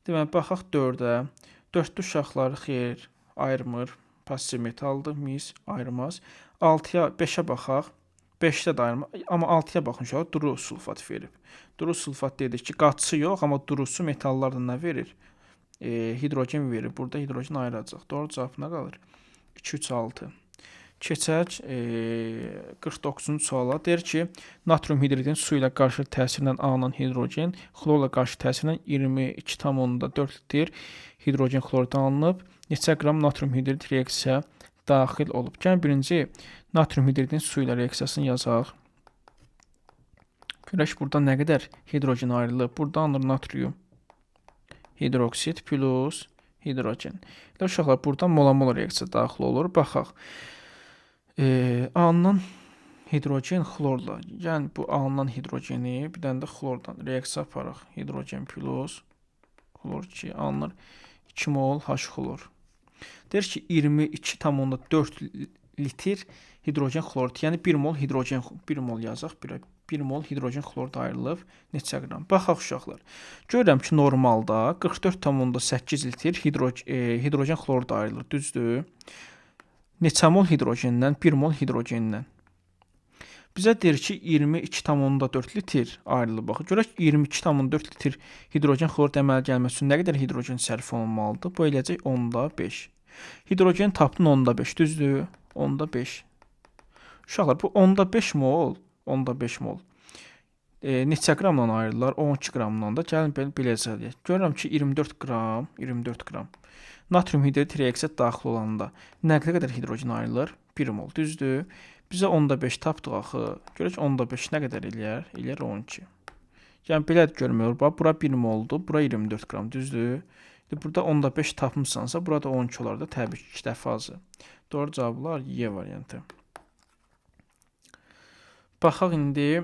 S1: Deməli, baxaq 4-ə. 4-də uşaqlar xeyr, ayırmır. Passiv metaldır, mis ayırmaz. 6-ya, 5-ə baxaq. 5-də də ayırmaz. Amma 6-ya baxın uşaqlar, duru sulfat verib. Duru sulfat dedik ki, qatısı yox, amma durusu metallardan nə verir? Hidrogen verir. Burada hidrogen ayıracaq. Doğru cavab nə qalır? 2, 3, 6. Keçək 49-cu suala. Deyir ki, natrium hidridin su ilə qarşı təsirindən alınan hidrogen, xlorla qarşı təsirindən 22,4 litr hidrogen xlorid alınıb. Neçə qram natrium hidrid reaksiya daxil olub? Gəlin, birinci natrium hidridin su ilə reaksiyasını yazaq. Görək, burada nə qədər hidrogen ayrılıb. Burada alınır natrium hidroksid plus hidrogen. Elə uşaqlar, burada mola-mola reaksiya daxil olur. Baxaq. Alınan hidrogen xlorla, yəni bu alınan hidrogeni bir dənə də xlordan reaksiya aparaq. Hidrogen plus xlor 2 alınır. 2 mol H xlor. Deyir ki, 22,4 litr hidrogen xlorid, yəni 1 mol hidrogen, 1 mol yazaq, 1 mol hidrogen xlorid ayrılıb neçə qram? Baxaq uşaqlar. Görürəm ki, normalda 44,8 litr hidrogen xlorid ayrılır, düzdür? Neçə mol hidrogendən? 1 mol hidrogendən. Bizə deyir ki, 22,4 litr ayrılıb. Baxın, görək 22,4 litr hidrogen xlorid əmələ gəlməsi üçün nə qədər hidrogen sərf olunmalıdır? Bu eləyəcək 10,5. Hidrogen tapdın 0,5, düzdür? 0,5. Uşaqlar, bu 0,5 mol, 0,5 mol. Neçə qramla ayrılırlar? 12 qramla da. Gəlin belə eləyək. Görürəm ki, 24 qram, 24 qram. Natrium hidrid reaksiya daxil olanda nə qədər hidrogen ayrılır? 1 mol, düzdür? Bizə 0,5 tapdıq axı. Görək 0,5 nə qədər eləyər? Eləyər 12. Yəni belə görmək olur. Bax, bura 1 moldur, bura 24 qram, düzdür? Burada 0,5 tapmısansa, burada 12 olar da, təbii ki, 2 dəfə azı. Doğru cavablar Y variantı. Baxaq indi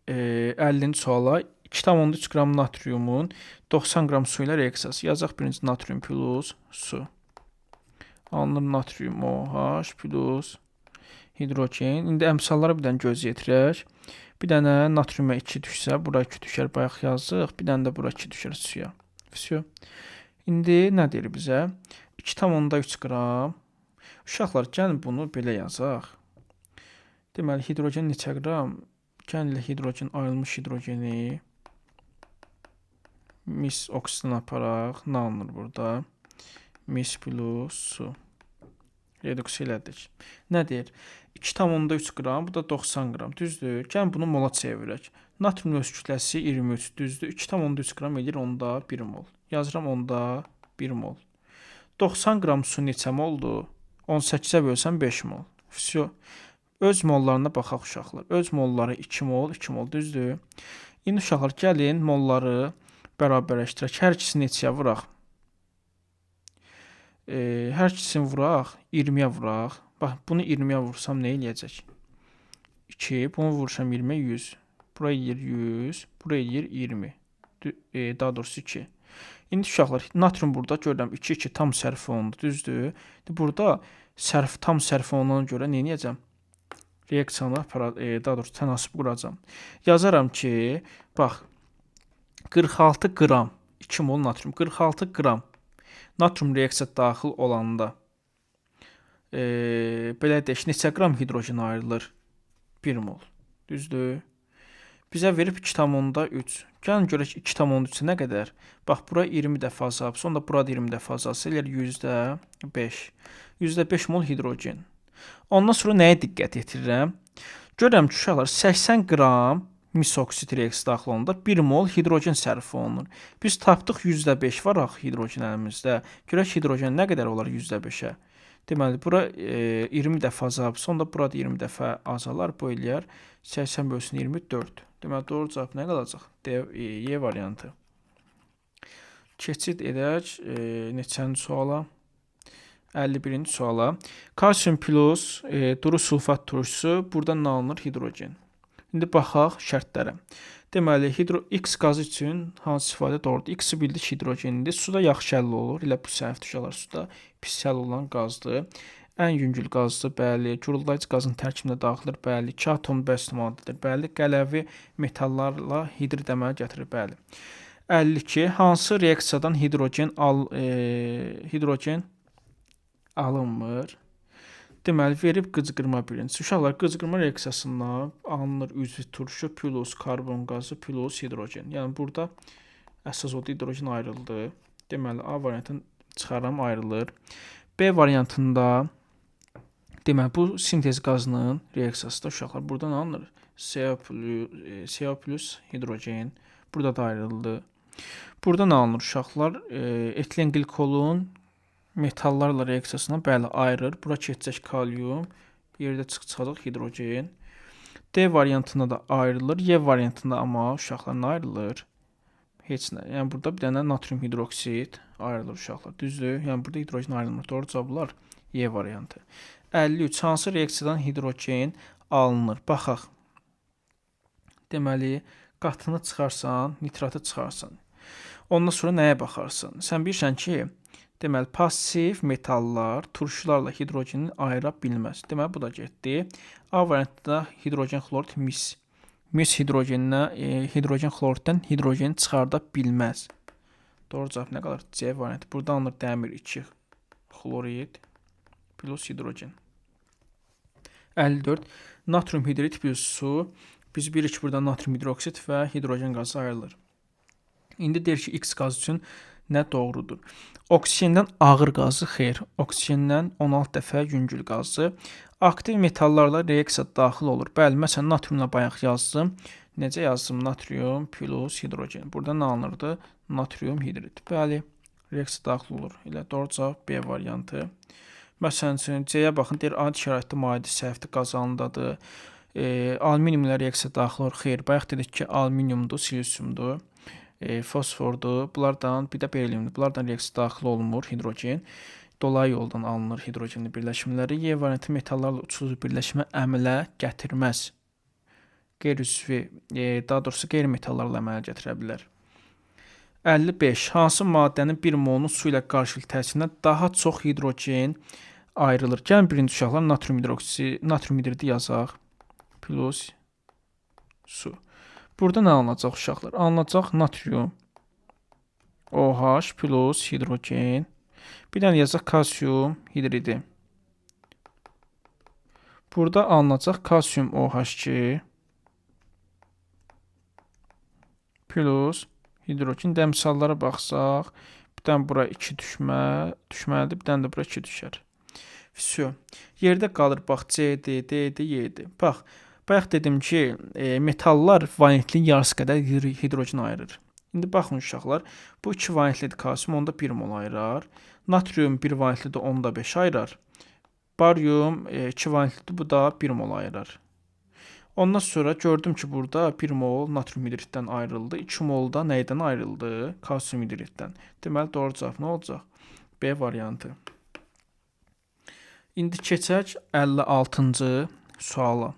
S1: 50-ci suala. 2,3 qram natriumun 90 qram su ilə reaksiyası. Yazaq birinci natrium plus su. Alınır natrium OH plus hidrogen. İndi əmsallara bir dənə göz yetirək. Bir dənə natriuma 2 düşsə, bura 2 düşər, bayaq yazdıq. Bir dənə də bura 2 düşər suya. Vsyo. İndi nə deyir bizə? 2,3 qram. Uşaqlar, gəlin bunu belə yazaq. Deməli, hidrogen neçə qram? Gəlin elə hidrogen, ayrılmış hidrogeni mis oksidini aparaq. Nə alınır burada? Mis plus su. Reduksiya elədik. Nə deyir? 2,3 qram, bu da 90 qram. Düzdür? Gəlin bunu mola çevirək. Natrium öz kütləsi 23, düzdür? 2,3 qram eləyir 0,1 mol. Yazıram 0,1 mol. 90 qram su neçə moldur? 18-ə bölsəm 5 mol. Vsyo. Öz mollarına baxaq uşaqlar. Öz molları 2 mol, 2 mol, düzdür? İndi uşaqlar, gəlin molları bərabərləşdirək. Hər ikisini neçəyə vuraq? Hər ikisini vuraq, 20-yə vuraq. Bax, bunu 20-yə vursam nə eləyəcək? 2, bunu vursam 20-yə 100. Bura eləyir 100, bura eləyir 20. Daha doğrusu 2. İndi uşaqlar, natrium burada görürəm 2, 2 tam sərf olundu, düzdür? Burada tam sərf olunana görə nə eləyəcəm? Reaksiyanı, daha doğrusu tənasüb quracam. Yazaram ki, bax, 46 qram, 2 mol natrium, 46 qram natrium reaksiya daxil olanda, belə deyək, neçə qram hidrogen ayrılır? 1 mol, düzdür? Bizə verib 2,3. Gəlin görək 2,3-ə nə qədər? Bax, bura 20 dəfə azalıb, sonra burada 20 dəfə azalsa, eləyər %5. %5 mol hidrogen. Ondan sonra nəyə diqqət yetirirəm? Görürəm ki, uşaqlar, 80 qram mis oksid reaksiyası daxil olanda 1 mol hidrogen sərf olunur. Biz tapdıq %5 var axı hidrogen əlimizdə. Görək hidrogen nə qədər olar %5-ə? Deməli, bura 20 dəfə azalıb, sonra burada 20 dəfə azalar, bu eləyər 80 bölsün 24. Deməli, doğru cavab nə qalacaq? Y variantı. Keçid edək neçənci suala? 51-ci suala. Kalsium plus duru sulfat turşusu, buradan nə alınır? Hidrogen. İndi baxaq şərtlərə. Deməli, X qazı üçün hansı ifadə doğrudur? X-i bildik hidrogendir. Suda yaxşı həll olur. Elə bu səhv uşaqlar, suda pis həll olan qazdır. Ən yüngül qazdır, bəli. Guruldayıcı qazın tərkibinə daxildir, bəli. 2 atom bəsli maddədir, bəli. Qələvi metallarla hidrid əmələ gətirir, bəli. 52. Hansı reaksiyadan hidrogen alınmır? Deməli, verib qıcqırma birincisi. Uşaqlar, qıcqırma reaksiyasından alınır üzvü turşu plus karbon qazı plus hidrogen. Yəni, burada əsas odur, hidrogen ayrıldı. Deməli, A variantını çıxaram, ayrılır. B variantında, deməli, bu sintez qazının reaksiyasıdır uşaqlar. Buradan alınır CO plus hidrogen. Burada da ayrıldı. Buradan alınır uşaqlar. Etilen qlikolun metallarla reaksiyasına, bəli, ayırır. Bura keçəcək kalium, yerdə çıxacaq hidrogen. D variantında da ayrılır. Y variantında amma uşaqlar nə ayrılır? Heç nə. Yəni, burada bir dənə natrium hidroksid ayrılır uşaqlar. Düzdür? Yəni, burada hidrogen ayrılmır. Doğru cavablar Y variantı. 53. Hansı reaksiyadan hidrogen alınır? Baxaq. Deməli, qatını çıxarsan, nitratı çıxarsan. Ondan sonra nəyə baxarsan? Sən bilirsən ki, deməli, pasiv metallar turşularla hidrogeni ayıra bilməz. Deməli, bu da getdi. A variantında hidrogen xlorid mis. Mis hidrogeninə, hidrogen xloriddən hidrogeni çıxarda bilməz. Doğru cavab nə qalır? C variantı. Burada alınır dəmir 2 xlorid plus hidrogen. 54. Natrium hidrid plus su. Biz bilirik ki, burada natrium hidroksid və hidrogen qazı ayrılır. İndi deyir ki, X qaz üçün Nə doğrudur? Oksigendən ağır qazı xeyr. Oksigendən 16 dəfə yüngül qazı. Aktiv metallarla reaksiya daxil olur. Bəli, məsələn, natriumla bayaq yazdım. Necə yazdım? Natrium plus hidrogen. Burada nə alınırdı? Natrium hidrid. Bəli, reaksiya daxil olur. Elə doğru cavab B variantı. Məsələn üçün, C-yə baxın, deyir, adi şəraitdə mayedir, səhvdir, qazandadır. Alüminiumla reaksiya daxil olur. Xeyr, bayaq dedik ki, alüminiumdur, silisiumdur, fosfordur. Bunlardan, bir də beriliumdur. Bunlardan reaksiya daxil olmur, hidrogen. Dolayı yoldan alınır hidrogenli birləşmələri. Y variantı metallarla uçsuz birləşmə əmələ gətirməz. Qeyri-üzvi, daha doğrusu qeyri-metallarla əmələ gətirə bilər. 55. Hansı maddənin 1 molunun su ilə qarşılıqlı təsirindən daha çox hidrogen ayrılır? Gəlin birinci uşaqlar natrium hidroksidi, natrium hidridi yazaq. Plus su. Burada nə alınacaq uşaqlar? Alınacaq natrium OH plus hidrogen. Bir dənə yazaq kalsium hidridi. Burada alınacaq kalsium OH2 plus hidrogen. Də misallara baxsaq, bir dənə bura 2 düşməlidir, bir dənə də bura 2 düşər. Vsyo. Yerdə qalır, bax, C-dir, D-dir, Y-dir. Bax, bayaq dedim ki, metallar valentliyin yarısı qədər hidrogen ayırır. İndi baxın uşaqlar, bu 2 valentlidir kalsium, onda 1 mol ayırar. Natrium 1 valentlidir, onda 5 ayırar. Baryum 2 valentlidir, bu da 1 mol ayırar. Ondan sonra gördüm ki, burada 1 mol natrium hidriddən ayrıldı. 2 mol da nəydən ayrıldı? Kalsium hidriddən. Deməli, doğru cavab nə olacaq? B variantı. İndi keçək 56-cı suala.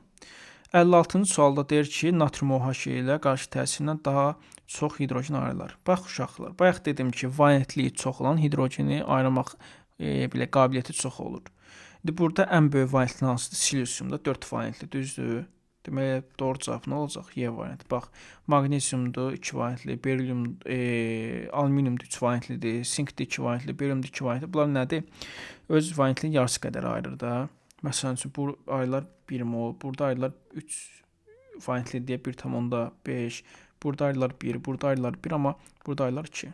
S1: 56-cı sualda deyir ki, natrium OH ilə qarşı təsirindən daha çox hidrogen ayrılar. Bax uşaqlar, bayaq dedim ki, valentliyi çox olan hidrogeni ayırmaq belə qabiliyyəti çox olur. İndi burada ən böyük valentli hansıdır? Silisiumda 4 valentli, düzdür? Deməli, doğru cavab nə olacaq? Y variantı. Bax, maqneziumdur 2 valentli, berilium, alüminiumdur 3 valentlidir, sinkdir 2 valentli, beriliumdur 2 valentli. Bunlar nədir? Öz valentlinin yarısı qədər ayırır da. Məsələn üçün, bu ayrılar 1 mol, burada ayrılar 3 valentli deyə 1,5, burada ayrılar 1, burada ayrılar 1, amma burada ayrılar 2.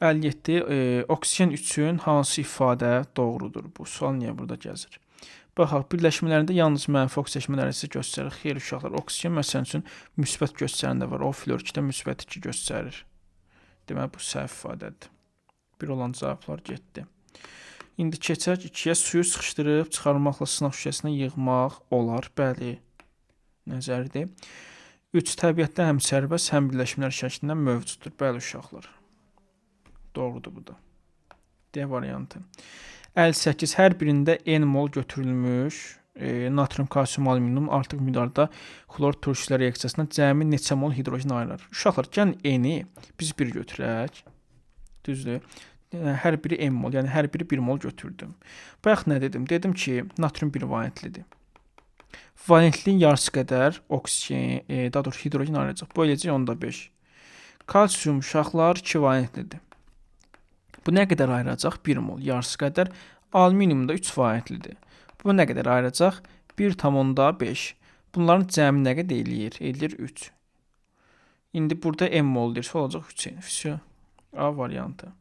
S1: 57. Oksigen üçün hansı ifadə doğrudur? Bu sual niyə burada gəzir? Baxaq, birləşmələrində yalnız mənfi oksidaşma dərəcəsi göstərir. Xeyr uşaqlar, oksigen məsələn üçün müsbət göstərən də var. O flor 2-də müsbət 2 göstərir. Deməli, bu səhv ifadədir. Bir olan cavablar getdi. İndi keçək 2-yə. Suyu sıxışdırıb çıxarmaqla sınaq şüşəsinə yığmaq olar. Bəli, nəzərdir. 3. Təbiətdə həm sərbəst, həm birləşmələr şəklində mövcuddur. Bəli, uşaqlar. Doğrudur bu da. D variantı. 58. Hər birində N mol götürülmüş natrium, kalsium, alüminium artıq miqdarda xlor turşular reaksiyasından cəmi neçə mol hidrogen ayrılar? Uşaqlar, gəlin N-i biz 1 götürək. Düzdür? Yəni, hər biri M mol, yəni hər biri 1 mol götürdüm. Bayaq nə dedim? Dedim ki, natrium 1 valentlidir. Valentliyin yarısı qədər oksigen, daha doğrusu hidrogen ayrılacaq. Bu eləyəcək 0,5. Kalsium uşaqlar 2 valentlidir. Bu nə qədər ayıracaq? 1 mol, yarısı qədər. Alüminium da 3 valentlidir. Bu nə qədər ayıracaq? 1,5. Bunların cəmi nə qədər eləyir? Eləyir 3. İndi burada M mol deyirsə olacaq 3. Vsyo. A variantı.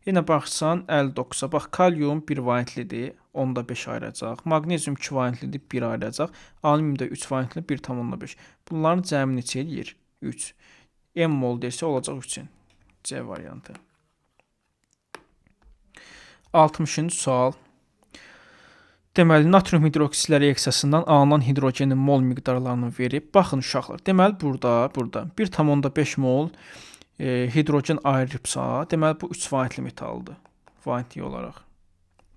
S1: Yenə baxsan 59-a. Bax, kalium 1 valentlidir, 0,5 ayıracaq. Maqnezium 2 valentlidir, 1 ayıracaq. Alüminium da 3 valentlidir, 1,5. Bunların cəmi neçə eləyir? 3. M mol deyirsə olacaq 3. C variantı. 60-cı sual. Deməli, natrium hidroksидlər reaksiyasından alınan hidrogenin mol miqdarlarını verib. Baxın uşaqlar, deməli burada 1,5 mol hidrogen ayırıbsa, deməli bu 3 valentli metaldır. Valentli olaraq.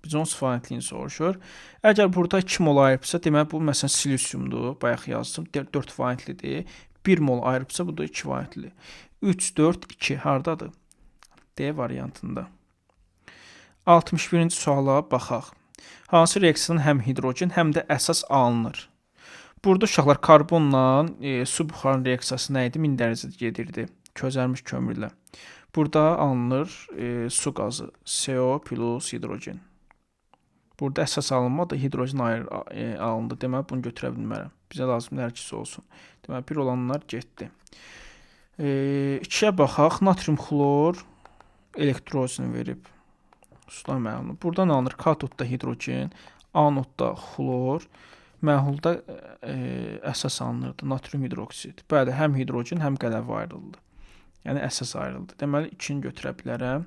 S1: Biz onun valentliyini soruşur. Əgər burada 2 mol ayırıbsa, deməli bu məsələn silisiumdur. Bayaq yazdım. 4 valentlidir. 1 mol ayırıbsa, bu da 2 valentli. 3, 4, 2 hardadır? D variantında. 61-ci suala baxaq. Hansı reaksiyadan həm hidrogen, həm də əsas alınır? Burada uşaqlar karbonla su buxarının reaksiyası nə idi? 1000 dərəcədə gedirdi. Közərmiş kömürlə. Burada alınır su qazı. CO plus hidrogen. Burada əsas alınmadı, hidrogen alındı. Deməli, bunu götürə bilmərəm. Bizə lazımdır hər ikisi olsun. Deməli, bir olanlar getdi. 2-yə baxaq. Natrium xlor elektrolizini verib. Suda məhlulu. Buradan alınır katodda hidrogen, anodda xlor, məhlulda əsas alınırdı, natrium hidroksid. Bəli, həm hidrogen, həm qələvi ayrıldı. Yəni, əsas ayrıldı. Deməli, 2-ni götürə bilərəm.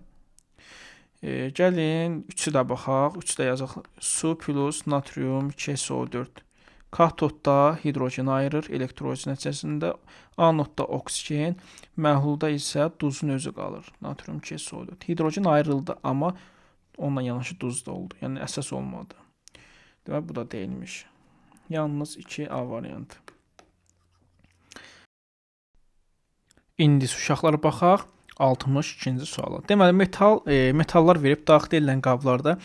S1: Gəlin, 3-ü də baxaq. 3-ü də yazaq. Su plus natrium 2SO4. Katodda hidrogen ayırır elektroliz nəticəsində, anodda oksigen, məhlulda isə duzun özü qalır. Natrium 2SO4. Hidrogen ayrıldı, amma onunla yanaşı duz da oldu. Yəni, əsas olmadı. Deməli, bu da deyilmiş. Yalnız 2A variantı. İndi uşaqlara baxaq. 62-ci suala. Deməli, metallar verib daxil edilən qablarda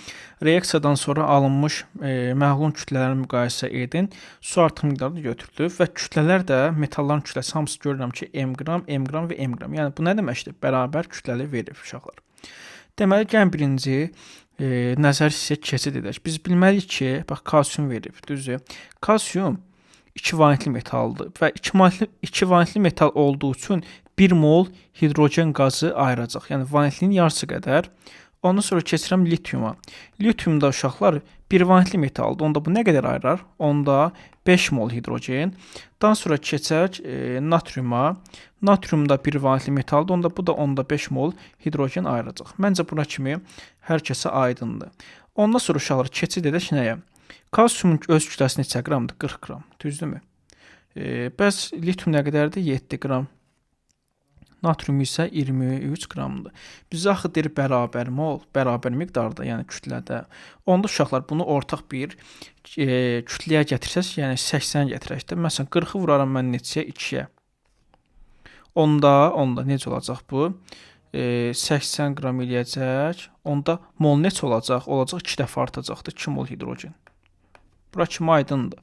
S1: reaksiyadan sonra alınmış məhlulun kütlələrini müqayisə edin. Su artıq miqdarında götürülür və kütlələr də, metalların kütləsi hamısı görürəm ki, M qram, M qram və M qram. Yəni, bu nə deməkdir? Bərabər kütləli verib uşaqlar. Deməli, gəlin birinci nəzər hissə keçid edək. Biz bilməliyik ki, bax, kalsium verib, düzdür? Kalsium 2 valentli metaldır və 2 valentli metal olduğu üçün 1 mol hidrogen qazı ayıracaq. Yəni, valentlinin yarısı qədər. Ondan sonra keçirəm litiuma. Litiumda uşaqlar 1 valentli metaldır. Onda bu nə qədər ayırar? Onda 5 mol hidrogen. Daha sonra keçək natriuma. Natriumda 1 valentli metaldır. Onda bu da onda 5 mol hidrogen ayıracaq. Məncə buna kimi hər kəsə aydındır. Ondan sonra uşaqlar keçid edək nəyə? Kalsiumun öz kütləsi neçə qramdır? 40 qram. Düzdürmü? Bəs litium nə qədərdir? 7 qram. Natrium isə 23 qramdır. Bizə axı deyir bərabər mol, bərabər miqdarda, yəni kütlədə. Onda uşaqlar bunu ortaq bir kütləyə gətirsəz, yəni 80 gətirək də. Məsələn, 40-ı vuraram mən neçəyə? 2-yə. Onda necə olacaq bu? 80 qram eləyəcək. Onda mol necə olacaq? Olacaq 2 dəfə artacaqdır. 2 mol hidrogen. Bura kimi aydındır.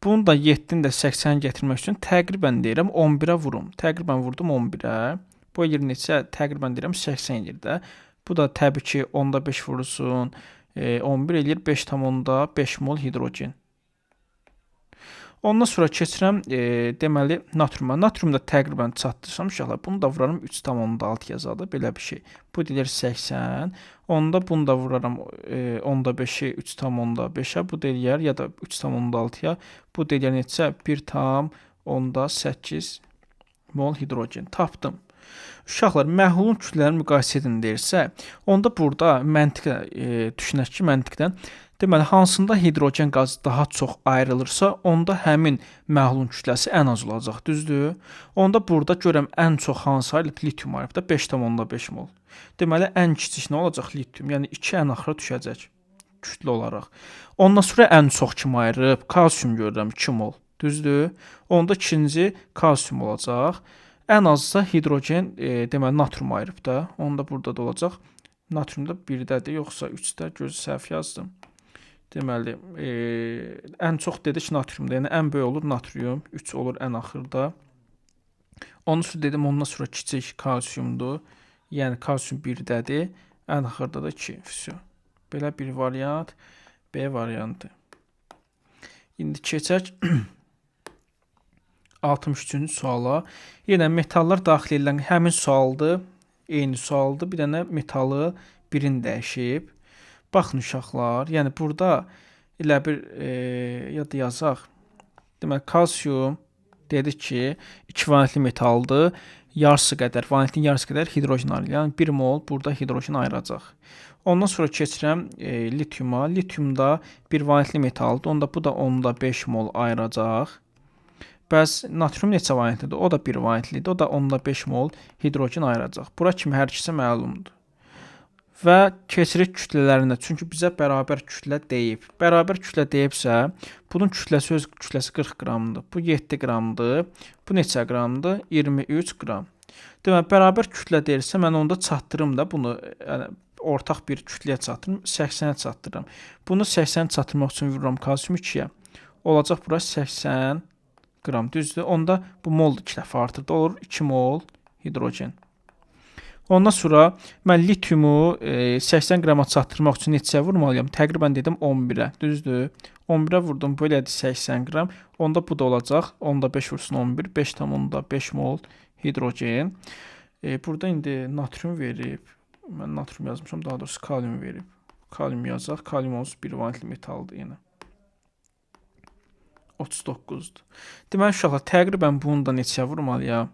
S1: Bunu da 7-ni də 80 gətirmək üçün təqribən deyirəm 11-ə vurum. Təqribən vurdum 11-ə. Bu eləyir neçə? Təqribən deyirəm 80 eləyir də. Bu da təbii ki onda 5 vurursun. 11 eləyir 5,5 mol hidrogen. Ondan sonra keçirəm deməli natriuma. Natriumda təqribən çatdırsam uşaqlar, bunu da vuraram 3,6 yazadı. Belə bir şey. Bu deyir 80. Onda bunu da vuraram onda 5-i 3,5-ə. Bu deyir ya da 3,6-ya. Bu deyir neçə? 1,8 mol hidrogen. Tapdım. Uşaqlar, məhlulun kütlələrini müqayisə edin deyirsə, onda burada məntiqlə düşünək ki, məntiqdən deməli, hansında hidrogen qazı daha çox ayrılırsa, onda həmin məhlulun kütləsi ən az olacaq, düzdür? Onda burada görəm ən çox hansı ayrılıb? Litium ayrılıb da 5,5 mol. Deməli, ən kiçik nə olacaq? Litium. Yəni, 2 ən axıra düşəcək kütlə olaraq. Ondan sonra ən çox kim ayırıb? Kalsium görürəm, 2 mol. Düzdür? Onda ikinci kalsium olacaq. Ən azsa hidrogen, deməli, natrium ayırıb da. Onda burada da olacaq. Natrium da 1-dədir, yoxsa 3-də, gözü səhv yazdım. Deməli, ən çox dedik natriumda, yəni ən böyük olur natrium, 3 olur ən axırda. Onun sonra dedim, ondan sonra kiçik kalsiumdur. Yəni kalsium 1-dədir, ən axırda da 2. Vəsə. Belə bir variant, B variantı. İndi keçək 63-cü suala. Yenə metallar daxil edilən həmin sualdır, eyni sualdır. Bir dənə metalı birini dəyişib. Baxın uşaqlar, yəni burada elə bir ya da yazaq. Deməli, kalsium dedik ki, 2 valentli metaldır. Yarısı qədər, valentlinin yarısı qədər hidrogen ayrılır. Yəni 1 mol burada hidrogen ayıracaq. Ondan sonra keçirəm litiuma. Litiumda 1 valentli metaldır. Onda bu da onda 5 mol ayıracaq. Bəs natrium neçə valentlidir? O da 1 valentlidir. O da onda 5 mol hidrogen ayıracaq. Bura kimi hər ikisi məlumdur. Və keçirik kütlələrinə. Çünki bizə bərabər kütlə deyib. Bərabər kütlə deyibsə, bunun kütləsi öz kütləsi 40 qramdır. Bu 7 qramdır. Bu neçə qramdır? 23 qram. Deməli, bərabər kütlə deyirsə, mən onda çatdırım da bunu, yəni ortaq bir kütləyə çatdırım, 80-ə çatdırıram. Bunu 80-ə çatdırmaq üçün vururam kalsium 2-yə. Olacaq bura 80 qram. Düzdür? Onda bu mol 2 dəfə artırdı. Olur 2 mol hidrogen. Ondan sonra mən litiumu 80 qrama çatdırmaq üçün neçəyə vurmalıyam? Təqribən dedim 11-ə. Düzdür? 11-ə vurdum. Bu elədi 80 qram. Onda bu da olacaq. Onda 5 vursun 11. 5,5 mol hidrogen. Burada indi natrium verib. Mən natrium yazmışam, daha doğrusu kalium verib. Kalium yazaq. Kalium onsuz bir valentli metaldır yenə. 39-dur. Deməli, uşaqlar, təqribən bunu da neçəyə vurmalıyam?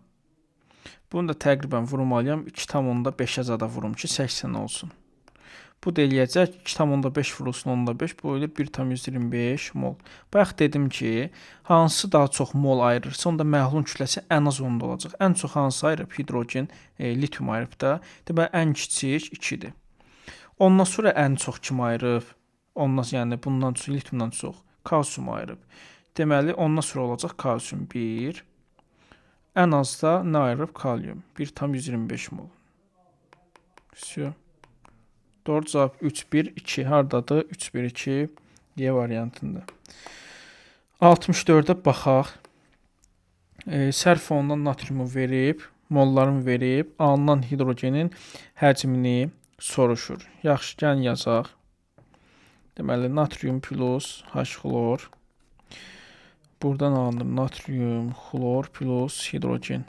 S1: Bunu da təqribən vurmalıyam. 2,5-ə zada vurum ki, 80 olsun. Bu da eləyəcək 2,5 vurulsun 0,5. Bu eləyir 1,125 mol. Bayaq dedim ki, hansı daha çox mol ayırırsa, onda məhlulun kütləsi ən az onda olacaq. Ən çox hansı ayırıb? Hidrogen, litium ayırıb da. Deməli, ən kiçik 2-dir. Ondan sonra ən çox kim ayırıb? Ondan, yəni bundan çox, litiumdan çox kalsium ayırıb. Deməli, ondan sonra olacaq kalsium 1. Ən az da nə ayırıb? Kalium. 1,125 mol. Vsyo. Doğru cavab 3, 1, 2. Hardadır? 3, 1, 2. Y variantında. 64-ə baxaq. Sərf olunan natriumu verib, mollarını verib, alınan hidrogenin həcmini soruşur. Yaxşı, gəlin yazaq. Deməli, natrium plus H xlor. Buradan alınır natrium xlor plus hidrogen.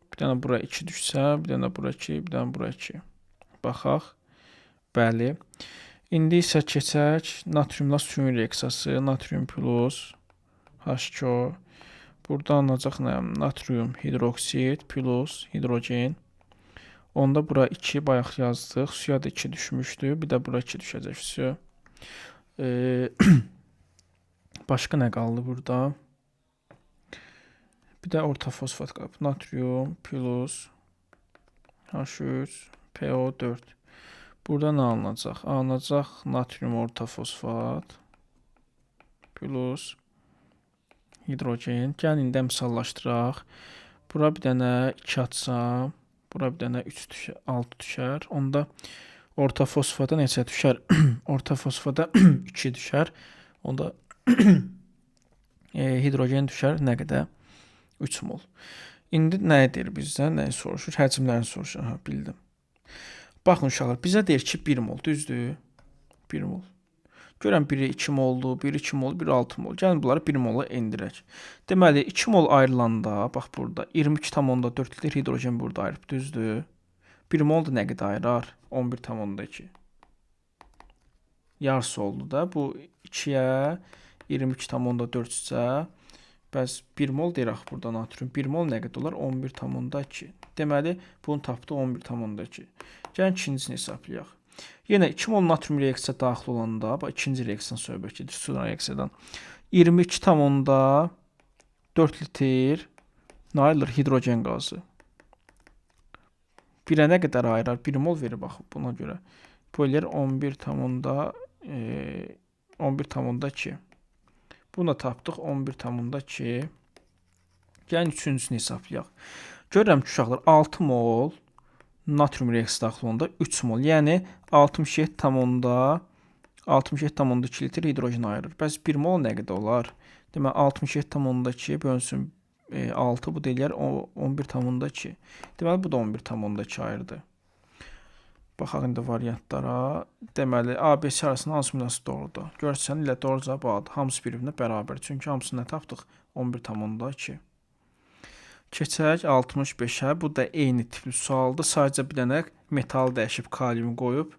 S1: Bir dənə bura 2 düşsə, bir dənə bura 2, bir dənə bura 2. Baxaq. Bəli. İndi isə keçək natriumla suyun reaksiyası. Natrium plus H2O. Burada alınacaq nə? Natrium hidroksid plus hidrogen. Onda bura 2 bayaq yazdıq. Suya da 2 düşmüşdü. Bir də bura 2 düşəcək. Su. Başqa nə qaldı burada? Bir də ortofosfat qalıb. Natrium plus H3 PO4. Burada nə alınacaq? Alınacaq natrium ortofosfat plus hidrogen. Gəlin indi əmsallaşdıraq. Bura bir dənə 2 atsam, bura bir dənə 3 düşər, 6 düşər. Onda ortofosfata neçə düşər? Ortofosfata 2 düşər. Onda hidrogen düşər nə qədər? 3 mol. İndi nə deyir bizdən? Nəyi soruşur? Həcmlərini soruşur. Ha, bildim. Baxın uşaqlar, bizə deyir ki 1 mol, düzdür? 1 mol. Görən biri 2 moldur, biri 2 mol, biri 6 mol. Gəlin bunları 1 mola endirək. Deməli 2 mol ayrılanda, bax burada 22,4 litr hidrogen burada ayırıb, düzdür? 1 mol da nə qədər ayırar? 11,2. Yarısı oldu da. Bu 2-yə 22,4 isə bəs 1 mol deyir axı burada natrium. 1 mol nə qədər olar? 11,2. Deməli, bunu tapdıq 11,2. Gəlin ikincisini hesablayaq. Yenə 2 mol natrium reaksiya daxil olanda, bax ikinci reaksiyadan söhbət gedir, su reaksiyadan. 22,4 litr nə ayrılır? Hidrogen qazı. Birə nə qədər ayırar? 1 mol verir bax buna görə. Bu eləyir 11,2. Bunu da tapdıq 11,2. Gəlin üçüncüsünü hesablayaq. Görürəm ki, uşaqlar 6 mol natrium reaksiyası daxil olanda 3 mol, yəni 67,2 litr hidrogen ayırır. Bəs 1 mol nə qədər olar? Deməli 67,2 bölünsün 6, bu da eləyər 11,2. Deməli bu da 11,2 ayırdı. Baxaq indi variantlara. Deməli A, B, C arasında hansı münasibət doğrudur? Görsən ilə doğru cavab A-dır. Hamısı bir-birinə bərabər. Çünki hamısını nə tapdıq? 11,2. Keçək 65-ə. Bu da eyni tipli sualdır. Sadəcə bir dənə metal dəyişib kaliumu qoyub,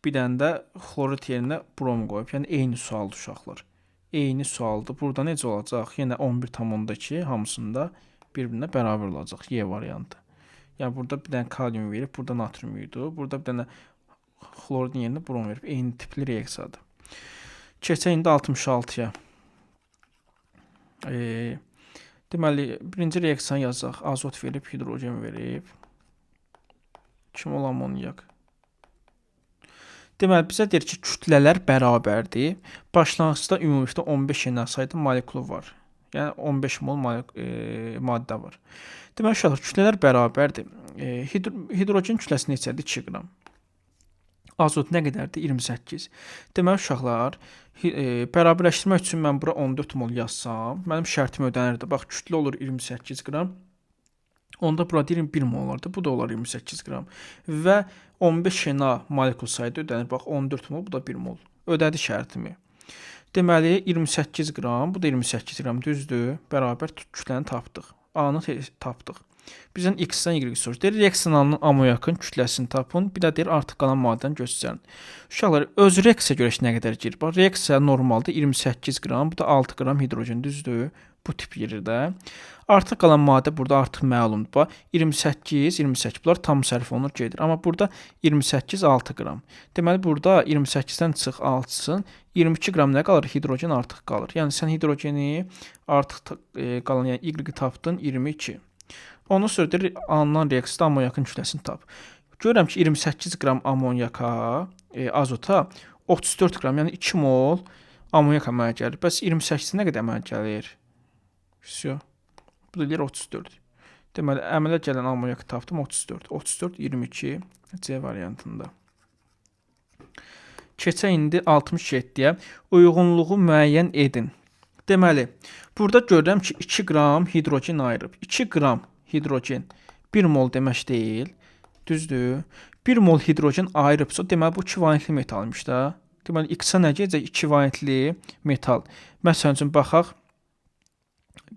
S1: bir dənə də xlorid yerinə brom qoyub. Yəni eyni sualdır uşaqlar. Eyni sualdır. Burada necə olacaq? Yenə 11,2 hamısında bir-birinə bərabər olacaq. Y variantı. Yəni burada bir dənə kalium verib, burada natrium idi. Burada bir dənə xloridin yerinə brom verib. Eyni tipli reaksiyadır. Keçək indi 66-ya. Deməli, birinci reaksiyanı yazaq. Azot verib, hidrogen verib. 2 mol amonyak. Deməli, bizə deyir ki, kütlələr bərabərdir. Başlanğıcda ümumilikdə 15 eyni sayda molekulu var. Yəni 15 mol maddə var. Deməli, uşaqlar, kütlələr bərabərdir. Hidrogen kütləsi neçədir? 2 qram. Azot nə qədərdir? 28. Deməli, uşaqlar, bərabərləşdirmək üçün mən bura 14 mol yazsam, mənim şərtim ödənirdi. Bax, kütlə olur 28 qram. Onda bura deyirəm 1 mol olardı. Bu da olar 28 qram. Və 15 Na molekul sayda ödənir. Bax, 14 mol, bu da 1 mol. Ödədi şərtimi. Deməli, 28 qram, bu da 28 qram, düzdür. Bərabər kütləni tapdıq. A-nı tapdıq. Bizdən X-dən Y soruşur. Deyir, reaksiyadan alınan amonyakın kütləsini tapın. Bir də deyir, artıq qalan maddəni göstərin. Uşaqlar, öz reaksiya görək nə qədər girir. Bax, reaksiya normalda 28 qram, bu da 6 qram hidrogen, düzdür? Bu tip yerdə. Artıq qalan maddə burada artıq məlumdur. Bax, 28, 28 bunlar tam sərf olunur, gedir. Amma burada 28, 6 qram. Deməli, burada 28-dən çıx 6-sın, 22 qram nə qalır? Hidrogen artıq qalır. Yəni, sən hidrogeni artıq qalan, yəni Y tapdın 22. Ondan sonra deyir, alınan reaksiyada amonyakın kütləsini tap. Görürəm ki, 28 qram amonyaka, azota 34 qram, yəni 2 mol amonyak əmələ gəlir. Bəs 28 nə qədər əmələ gəlir? Vsyo. Bu da deyir 34. Deməli, əmələ gələn amonyak tapdım 34. 34, 22 C variantında. Keçək indi 67-yə. Uyğunluğu müəyyən edin. Deməli, burada görürəm ki, 2 qram hidrogen ayırıb. 2 qram hidrogen 1 mol demək deyil. Düzdür? 1 mol hidrogen ayırıbsa, deməli, bu 2 valentli metalmış da. Deməli, X-a nə gedəcək? 2 valentli metal. Məsələn üçün, baxaq.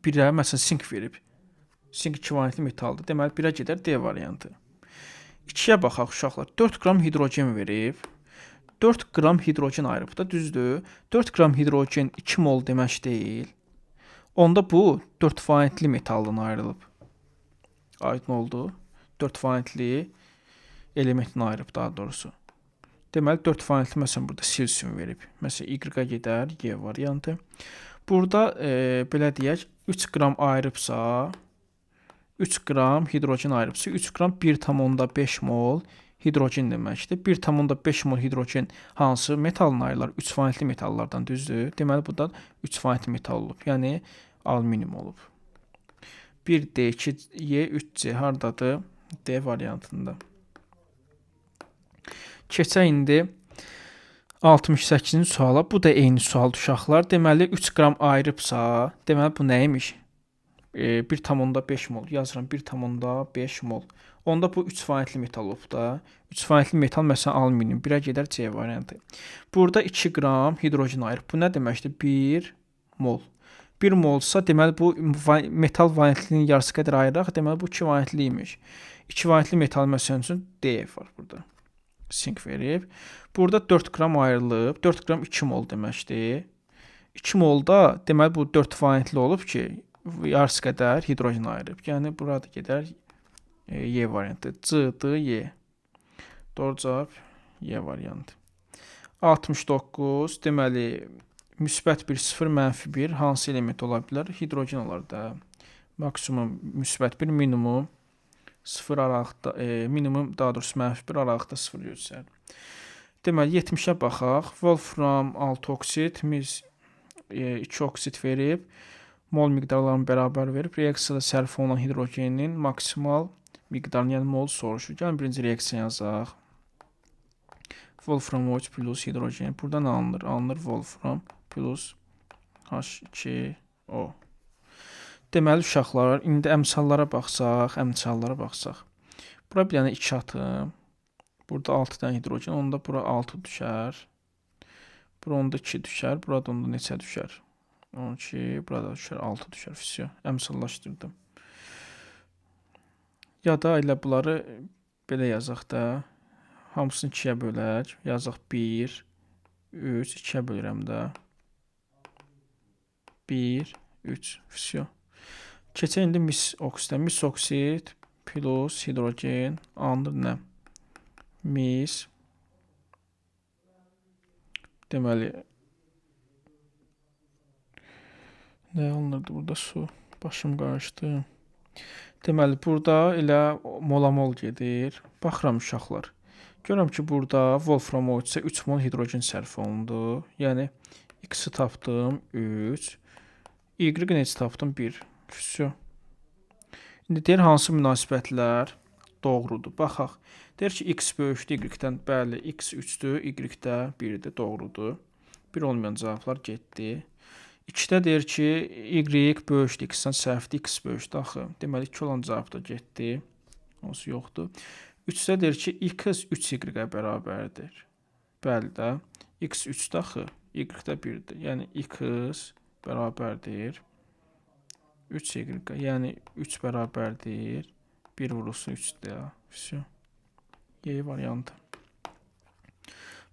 S1: 1-ə, məsələn, sink verib. Sink 2 valentli metaldır. Deməli, 1-ə gedər D variantı. 2-yə baxaq uşaqlar. 4 qram hidrogen verib. 4 qram hidrogen ayırıb da, düzdür? 4 qram hidrogen 2 mol demək deyil. Onda bu 4 valentli metaldan ayrılıb. Aydın oldu. 4 valentli elementin ayırıb daha doğrusu. Deməli, 4 valentli məsələn burada silsium verib. Məsələn, Y-ə gedər, Y variantı. Burada belə deyək, 3 qram ayırıbsa, 3 qram hidrogen ayırıbsa, 3 qram 1,5 mol hidrogen deməkdir. 1,5 mol hidrogen hansı metaldan ayrılar? 3 valentli metallardan, düzdür? Deməli, bu da 3 valentli metal olub. Yəni, alüminium olub. 1D, 2Y, 3C hardadır? D variantında. Keçək indi 68-ci suala. Bu da eyni sual uşaqlar. Deməli, 3 qram ayırıbsa, deməli, bu nə imiş? 1,5 mol. Yazıram, 1,5 mol. Onda bu 3 valentli metal olub da. 3 valentli metal, məsələn, alüminium. 1-ə gedər C variantı. Burada 2 qram hidrogen ayırıb. Bu nə deməkdir? 1 mol. 1 molsa, deməli, bu metal valentlinin yarısı qədər ayıraq. Deməli, bu 2 valentli imiş. 2 valentli metal, məsələn üçün, D var burada. Sink verib. Burada 4 qram ayrılıb. 4 qram 2 mol deməkdir. 2 molda, deməli, bu 4 valentli olub ki, yarısı qədər hidrogen ayırıb. Yəni, burada gedər Y variantı. C, D, Y. Doğru cavab Y variantı. 69, deməli, müsbət 1, 0, mənfi 1 hansı element ola bilər? Hidrogen olar da. Maksimum müsbət 1, minimum 0 aralıqda, minimum daha doğrusu mənfi 1 aralıqda 0 göstərir. Deməli, 70-ə baxaq. Wolfram 6 oksid, mis 2 oksid verib, mol miqdarlarını bərabər verib. Reaksiyada sərf olunan hidrogenin maksimal miqdarını, yəni mol soruşur. Gəlin, birinci reaksiya yazaq. Wolfram O3 plus hidrogen. Buradan alınır. Alınır Wolfram plus H2O. Deməli, uşaqlar, indi əmsallara baxsaq, Bura bir dənə 2 atım. Burada 6 dənə hidrogen, onda bura 6 düşər. Bura onda 2 düşər, burada onda neçə düşər? 12, burada düşər, 6 düşər. Vsyo, əmsallaşdırdım. Ya da elə bunları belə yazaq da. Hamısını 2-yə bölək. Yazaq 1, 3, 2-yə bölürəm də. 1, 3, vsyo. Keçək indi mis oksidə. Mis oksid plus hidrogen alınır nə? Mis. Deməli, nə alınırdı burada? Su. Başım qarışdı. Deməli, burada elə mola-mol gedir. Baxıram uşaqlar. Görürəm ki, burada Wolfram O3-ə 3 mol hidrogen sərf olundu. Yəni, X-i tapdım 3. Y neçə tapdım? 1. Vsyo. İndi deyir, hansı münasibətlər doğrudur? Baxaq. Deyir ki, X böyükdür Y-dən. Bəli, X 3-dür, Y də 1-dir. Doğrudur. 1 olmayan cavablar getdi. 2-də deyir ki, Y böyükdür X-dən, səhvdir, X böyükdür axı. Deməli, 2 olan cavab da getdi. Onsuz yoxdur. 3-də deyir ki, X 3Y-ə bərabərdir. Bəli də. X 3-dür axı, Y də 1-dir. Yəni, X bərabərdir 3Y. Yəni, 3 bərabərdir 1 vurulsun 3D. Vsyo. Y variantı.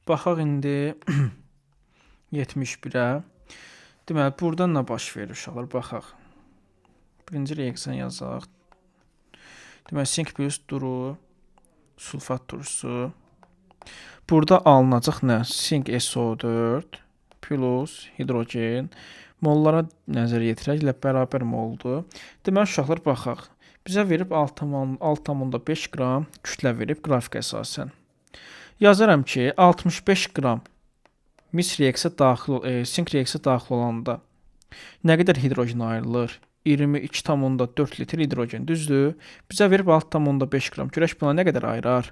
S1: Baxaq indi 71-ə. Deməli, burada nə baş verir uşaqlar? Baxaq. Birinci reaksiyanı yazaq. Deməli, sink plus duru, sulfat turşusu. Burada alınacaq nə? Sink SO4 plus hidrogen. Mollara nəzər yetirək, ilə bərabər moldur. Deməli, uşaqlar, baxaq. Bizə verib 6,5 qram kütlə verib qrafik əsasən. Yazaram ki, 65 qram mis reaksiya daxil, sink reaksiya daxil olanda nə qədər hidrogen ayrılır? 22,4 litr hidrogen, düzdür? Bizə verib 6,5 qram. Görək buna nə qədər ayırar?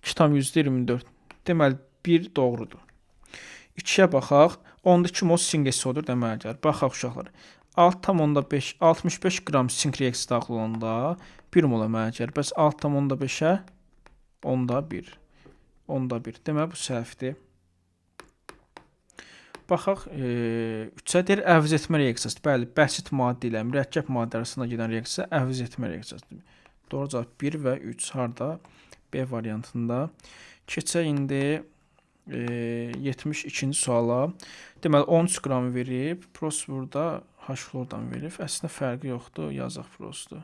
S1: 2,24. Deməli, 1 doğrudur. 2-yə baxaq. 10-da 2 mol sink SO4 əmələ gəlir. Baxaq uşaqlar. 6,5, 65 qram sink reaksiya daxil olanda 1 mol əmələ gəlir. Bəs 6,5-ə 10-da 1. 10-da 1. Deməli, bu səhvdir. Baxaq, 3-ə deyir əvəz etmə reaksiyası. Bəli, bəsit maddə ilə mürəkkəb maddə arasında gedən reaksiya əvəz etmə reaksiyasıdır. Doğru cavab 1 və 3 harda? B variantında. Keçək indi 72-ci suala. Deməli, 13 qram verib, prost burada H xlordan verib. Əslində fərqi yoxdur, yazaq prostu.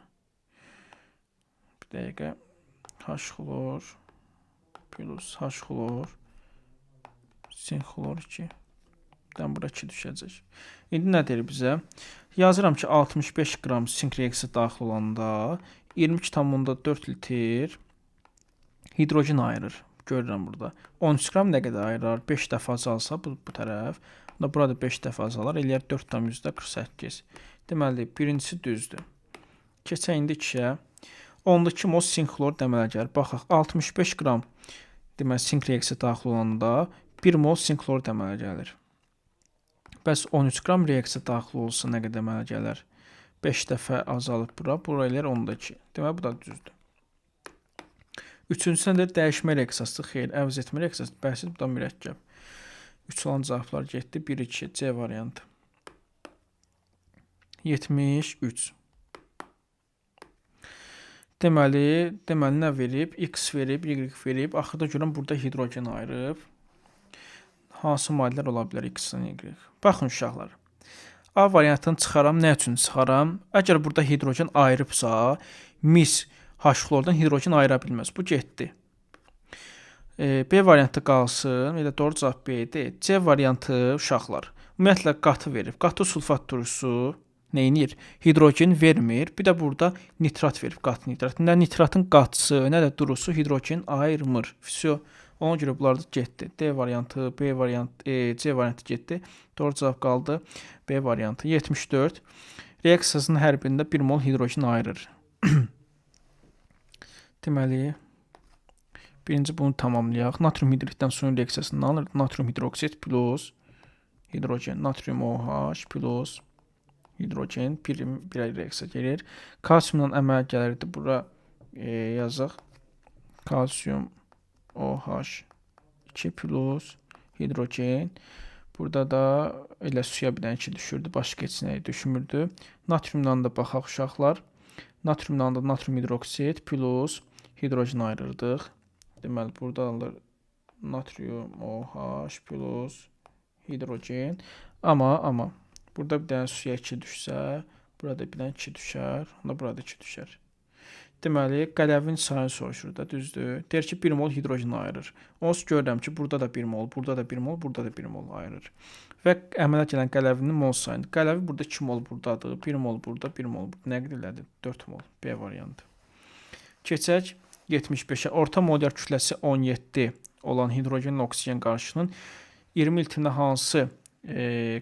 S1: Bir dəqiqə. H xlor plus H xlor sink xlor 2. Dən bura 2 düşəcək. İndi nə deyir bizə? Yazıram ki, 65 qram sink reaksiya daxil olanda 22,4 litr hidrogen ayırır. Görürəm burada. 13 qram nə qədər ayırar? 5 dəfə azalsa bu tərəf. Bunda burada 5 dəfə azalar. Eləyər 4,48. Deməli, birincisi düzdür. Keçək indi 2-yə. 10-da 2 mol sink xlor əmələ gəlir. Baxaq, 65 qram deməli, sink reaksiya daxil olanda 1 mol sink xlor əmələ gəlir. Bəs 13 qram reaksiya daxil olsa nə qədər əmələ gələr? 5 dəfə azalıb bura. Bura eləyər 10-da 2. Deməli, bu da düzdür. Üçüncüsü də dəyişmə reaksiyası. Xeyr, əvəz etmə reaksiyası. Bəsit, bu da mürəkkəb. 3 olan cavablar getdi. 1, 2, C variantı. 73. Deməli, nə verib? X verib, Y verib. Axırda görürəm, burada hidrogen ayırıb. Hansı maddələr ola bilər X-dən Y? Baxın uşaqlar. A variantını çıxaram. Nə üçün çıxaram? Əgər burada hidrogen ayırıbsa, mis H xlordan hidrogen ayıra bilməz. Bu getdi. B variantı qalsın. Elə doğru cavab B-dir. C variantı uşaqlar. Ümumiyyətlə qatı verib. Qatı sulfat turşusu nə edir? Hidrogen vermir. Bir də burada nitrat verib, qatı nitrat. Nə nitratın qatısı, nə də durusu hidrogen ayırmır. Vsyo. Ona görə bunlar da getdi. D variantı, B variantı, C variantı getdi. Doğru cavab qaldı. B variantı. 74. Reaksiyasının hər birində 1 mol hidrogen ayırır. Deməli, birinci bunu tamamlayaq. Natrium hidriddən suyun reaksiyasından alır. Natrium hidroksid plus hidrogen, natrium OH plus hidrogen bir reaksiya gelir. Kalsiumdan əmələ gəlirdi. Bura yazaq. Kalsium OH 2 plus hidrogen. Burada da elə suya bir dənə 2 düşürdü. Başqa heç nəyi düşmürdü. Natriumdan da baxaq uşaqlar. Natriumdan da natrium hidroksid plus hidrogen ayırırdıq. Deməli, burada alır natrium OH plus hidrogen. Amma burada bir dənə suya 2 düşsə, burada bir dənə 2 düşər, onda burada 2 düşər. Deməli, qələvin sayını soruşur da, düzdür. Deyir ki, 1 mol hidrogen ayırır. Onsuz görürəm ki, burada da 1 mol, burada da 1 mol, burada da 1 mol ayırır. Və əmələ gələn qələvinin mol sayını. Qələvi burada 2 mol buradadır, 1 mol burada, 1 mol burada. Nə qədər elədi? 4 mol. B variantı. Keçək 75-ə. Orta molyar kütləsi 17 olan hidrogenlə oksigen qarışığının 20 litrinə hansı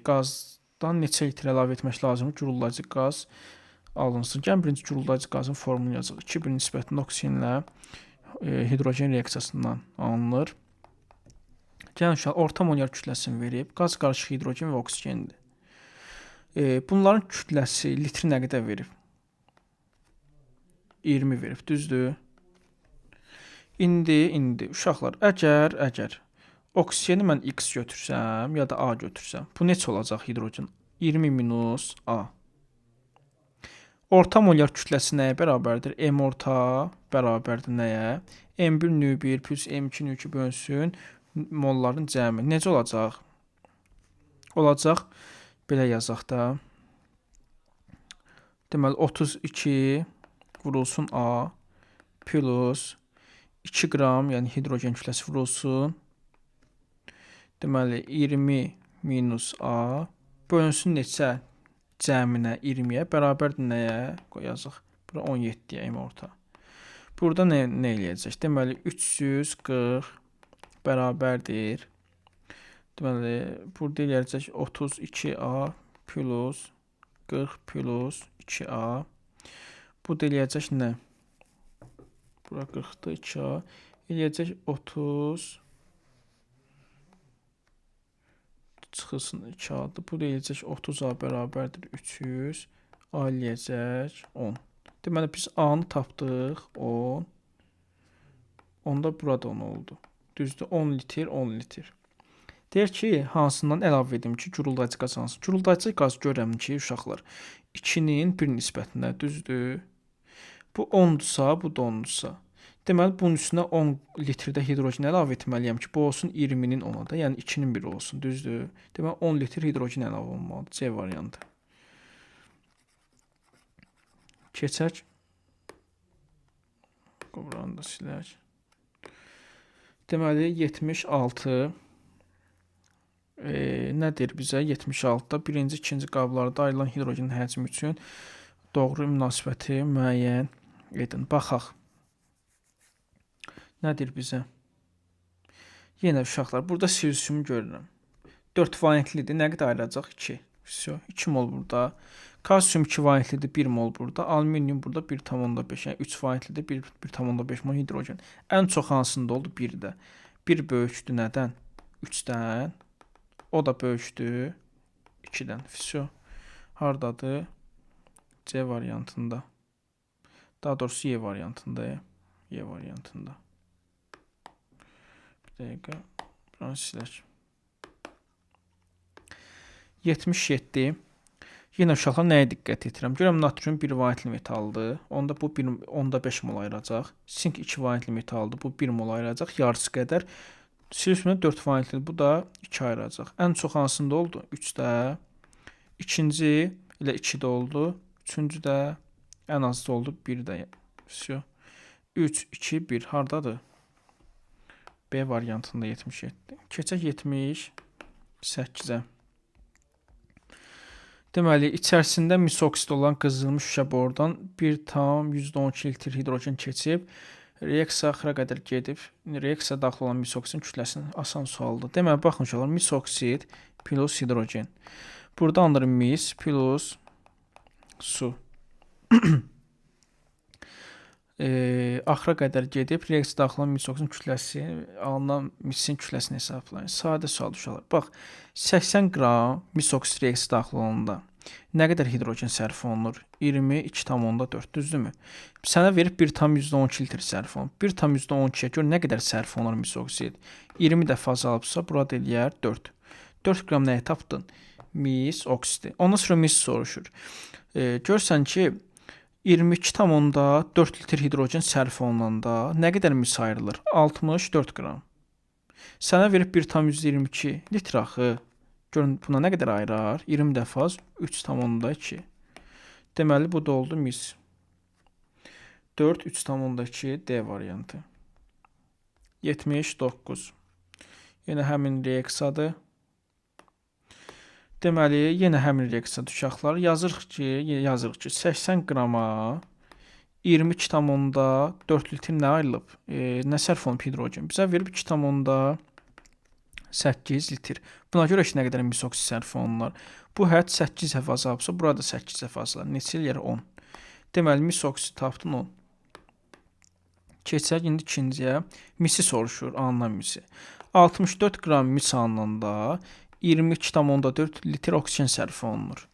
S1: qazdan neçə litr əlavə etmək lazımdır? Gurullayıcı qaz alınsın. Gəlin birinci gurullayıcı qazın formunu yazaq. 2-1 nisbətində oksigenlə hidrogen reaksiyasından alınır. Gəlin uşaq, orta molyar kütləsini verib. Qaz qarışığı hidrogen və oksigendir. Bunların kütləsi litri nə qədər verib? 20 verib, düzdür? İndi uşaqlar, əgər oksigeni mən X götürsəm ya da A götürsəm, bu neçə olacaq hidrogen? 20 minus A. Orta molyar kütləsi nəyə bərabərdir? M orta bərabərdir nəyə? M1 nü1 plus M2 nü2 bölünsün molların cəmi. Necə olacaq? Olacaq, belə yazaq da. Deməli, 32 vurulsun A plus 2 qram, yəni hidrogen kütləsi vurulsun. Deməli, 20 minus A bölünsün neçə? Cəminə 20-yə bərabərdir nəyə? Qoy yazıq. Bura 17-yə M orta. Burada nə eləyəcək? Deməli, 340 bərabərdir. Deməli, burada eləyəcək 32A plus 40 plus 2A. Bu da eləyəcək nə? Bura 40-dır, 2A. Eləyəcək 30 çıxılsın 2A-dır. Bu da eləyəcək 30A bərabərdir 300. A eləyəcək 10. Deməli, biz A-nı tapdıq 10. Onda burada 10 oldu. Düzdür, 10 litr, 10 litr. Deyir ki, hansından əlavə edim ki, guruldayıcı qaz hansın? Guruldayıcı qaz görəm ki, uşaqlar, 2-nin 1 nisbətində, düzdür? Bu 10-dursa, bu da 10-dursa. Deməli, bunun üstünə 10 litrdə hidrogen əlavə etməliyəm ki, bu olsun 20-nin 10-a da, yəni 2-nin 1 olsun, düzdür? Deməli, 10 litr hidrogen əlavə olmalıdır. C variantı. Keçək. Buranı da silək. Deməli, 76 nə deyir bizə? 76-da birinci, ikinci qablarda ayrılan hidrogenin həcmi üçün doğru münasibəti müəyyən edin. Baxaq. Nə deyir bizə? Yenə uşaqlar, burada silsiumu görürəm. 4 valentlidir. Nə qədər ayıracaq? 2. Vso, 2 mol burada. Kalsium 2 valentlidir, 1 mol burada. Alüminium burada 1,5, yəni 3 valentlidir, 1,5 mol hidrogen. Ən çox hansında oldu? 1-də. 1 böyükdür nədən? 3-dən. O da böyükdür 2-dən. Vso. Hardadır? C variantında. Daha doğrusu Y variantında. Y variantında. Bir dəqiqə. Buranı silək. 77. Yenə uşaqlar nəyə diqqət edirəm? Görürəm natrium 1 valentli metaldır. Onda bu 1,5 mol ayıracaq. Sink 2 valentli metaldır. Bu 1 mol ayıracaq. Yarısı qədər. Silsium 4 valentlidir. Bu da 2 ayıracaq. Ən çox hansında oldu? 3-də. İkinci elə 2-də oldu. Üçüncü də ən azda oldu 1-də. Vso. 3, 2, 1 hardadır? B variantında 77. Keçək 78-ə. Deməli, içərisində mis oksid olan qızdırılmış şüşə borudan 1,12 litr hidrogen keçib, reaksiya axıra qədər gedib, reaksiya daxil olan mis oksidin kütləsini asan sualdır. Deməli, baxın uşaqlar, mis oksid plus hidrogen. Burada alınır mis plus su. Axıra qədər gedib, reaksiya daxil olan mis oksidin kütləsi, alınan misin kütləsini hesablayın. Sadə sual uşaqlar. Bax, 80 qram mis oksid reaksiya daxil olanda nə qədər hidrogen sərf olunur? 22,4, düzdürmü? Sənə verib 1,12 litr sərf olunur. 1,12-yə gör nə qədər sərf olunur mis oksid? 20 dəfə azalıbsa, burada eləyər 4. 4 qram nəyi tapdın? Mis oksidi. Ondan sonra mis soruşur. Görsən ki, 22,4 litr hidrogen sərf olunanda nə qədər mis ayrılır? 64 qram. Sənə verib 1,22 litr axı. Görün, buna nə qədər ayırar? 20 dəfə az 3,2. Deməli, bu da oldu mis. 4, 3,2 D variantı. 79. Yenə həmin reaksiyadır. Deməli, yenə həmin reaksiyadır uşaqlar. Yazırıq ki, 80 qrama 22,4 litr nə ayrılıb? Nə sərf olunub hidrogen? Bizə verib 2,8 litr. Buna görə ki, nə qədər mis oksid sərf olunur. Bu hədd 8 dəfə azalıbsa, burada 8 dəfə azalar. Neçə eləyər? 10. Deməli, mis oksid tapdın 10. Keçək indi ikinciyə. Misi soruşur, alınan misi. 64 qram mis alınanda 22,4 litr oksigen sərf olunur.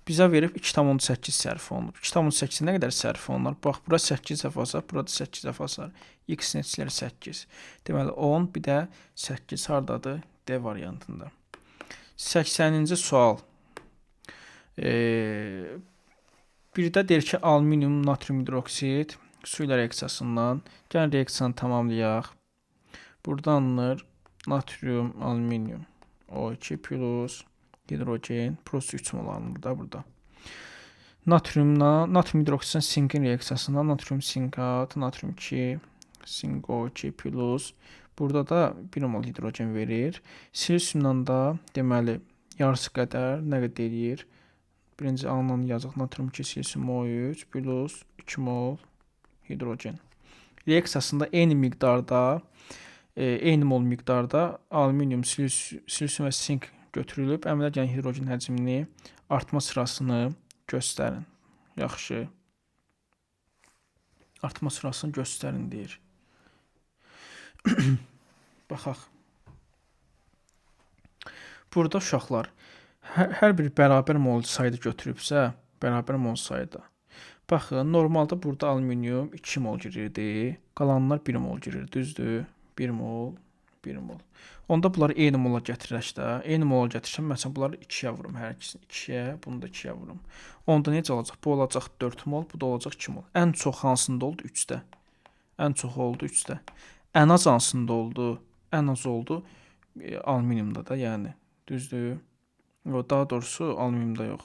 S1: Bizə verib 2,8 sərf olunur. 2,8 nə qədər sərf olunur? Bax, bura 8 dəfə azar, burada 8 dəfə azar. X neçələr 8. Deməli, 10, bir də 8 hardadır? D variantında. 80-ci sual. Bir də deyir ki, alüminium natrium hidroksid su ilə reaksiyasından. Gəlin reaksiyanı tamamlayaq. Buradan alınır natrium alüminium O2 plus hidrogen plus 3 mol alınır da burada. Natriumla, natrium hidroksidin sinkin reaksiyasından natrium sinkat, natrium 2, sink O2 plus. Burada da 1 mol hidrogen verir. Silisiumla da deməli yarısı qədər nə qədər eləyir? Birinci alınan yazıq natrium 2 silisium O3 plus 2 mol hidrogen. Reaksiyasında eyni miqdarda, eyni mol miqdarda alüminium, silisium və sink götürülüb. Əmələ gələn hidrogen həcmini artma sırasını göstərin. Yaxşı. Artma sırasını göstərin deyir. Baxaq. Burada uşaqlar hər bir bərabər mol sayda götürübsə, bərabər mol sayda. Baxın, normalda burada alüminium 2 mol girirdi, qalanlar 1 mol girir, düzdür? 1 mol, 1 mol. Onda bunları eyni mola gətirək də. Eyni mola gətirsəm, məsələn, bunları 2-yə vurum hər ikisini. 2-yə, bunu da 2-yə vurum. Onda necə olacaq? Bu olacaq 4 mol, bu da olacaq 2 mol. Ən çox hansında oldu? 3-də. Ən çox oldu 3-də. Ən az hansında oldu? Ən az oldu alüminiumda da, yəni. Düzdür? Yox, daha doğrusu alüminiumda yox.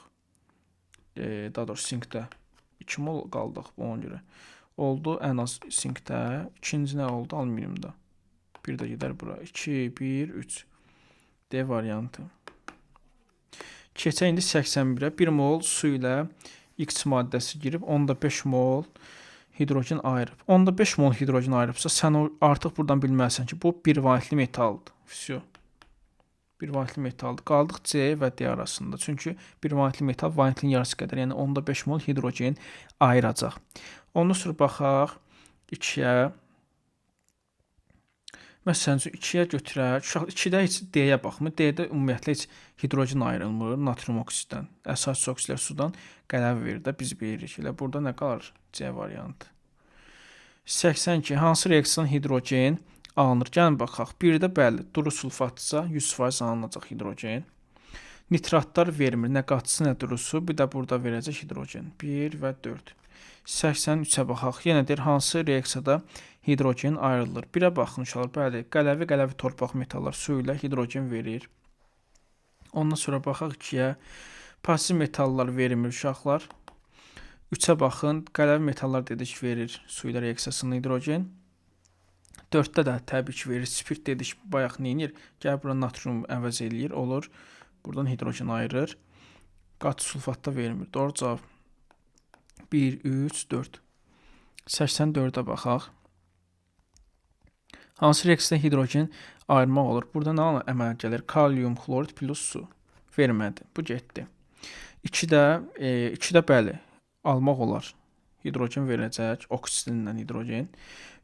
S1: Daha doğrusu sinkdə. 2 mol qaldıq ona görə. Oldu ən az sinkdə. İkinci nə oldu? Alüminiumda. Bir də gedər bura. 2, 1, 3. D variantı. Keçək indi 81-ə. 1 mol su ilə X maddəsi girib, onda 5 mol hidrogen ayırıb. Onda 5 mol hidrogen ayırıbsa, sən artıq buradan bilməlisən ki, bu bir valentli metaldır. Vsyo. Bir valentli metaldır. Qaldıq C və D arasında. Çünki bir valentli metal valentlinin yarısı qədər, yəni onda 5 mol hidrogen ayıracaq. Ondan sonra baxaq 2-yə. Məsələn, 2-yə götürək. Uşaq 2-də heç D-yə baxmır. D-də ümumiyyətlə heç hidrogen ayrılmır natrium oksiddən. Əsas oksidlər sudan qələvi verir də, biz bilirik. Elə burada nə qalır? C variantı. 82. Hansı reaksiyadan hidrogen alınır? Gəlin baxaq. 1-də bəli, duru sulfatdırsa 100% alınacaq hidrogen. Nitratlar vermir. Nə qatısı, nə durusu. Bir də burada verəcək hidrogen. 1 və 4. 83-ə baxaq. Yenə deyir, hansı reaksiyada hidrogen ayrılır? 1-ə baxın uşaqlar. Bəli, qələvi torpaq metallar su ilə hidrogen verir. Ondan sonra baxaq 2-yə. Pasiv metallar vermir uşaqlar. 3-ə baxın. Qələvi metallar dedik verir su ilə reaksiyasında hidrogen. 4-də də təbii ki verir. Spirt dedik bayaq nə edir? Gəl bura natrium əvəz eləyir. Olur. Buradan hidrogen ayırır. Qatı sulfatda vermir. Doğru cavab 1, 3, 4. 84-ə baxaq. Hansı reaksiyada hidrogen ayırmaq olur? Burada nə əmələ gəlir? Kalium xlorid plus su. Vermədi. Bu getdi. 2-də bəli, almaq olar. Hidrogen verəcək. Oksidlə hidrogen.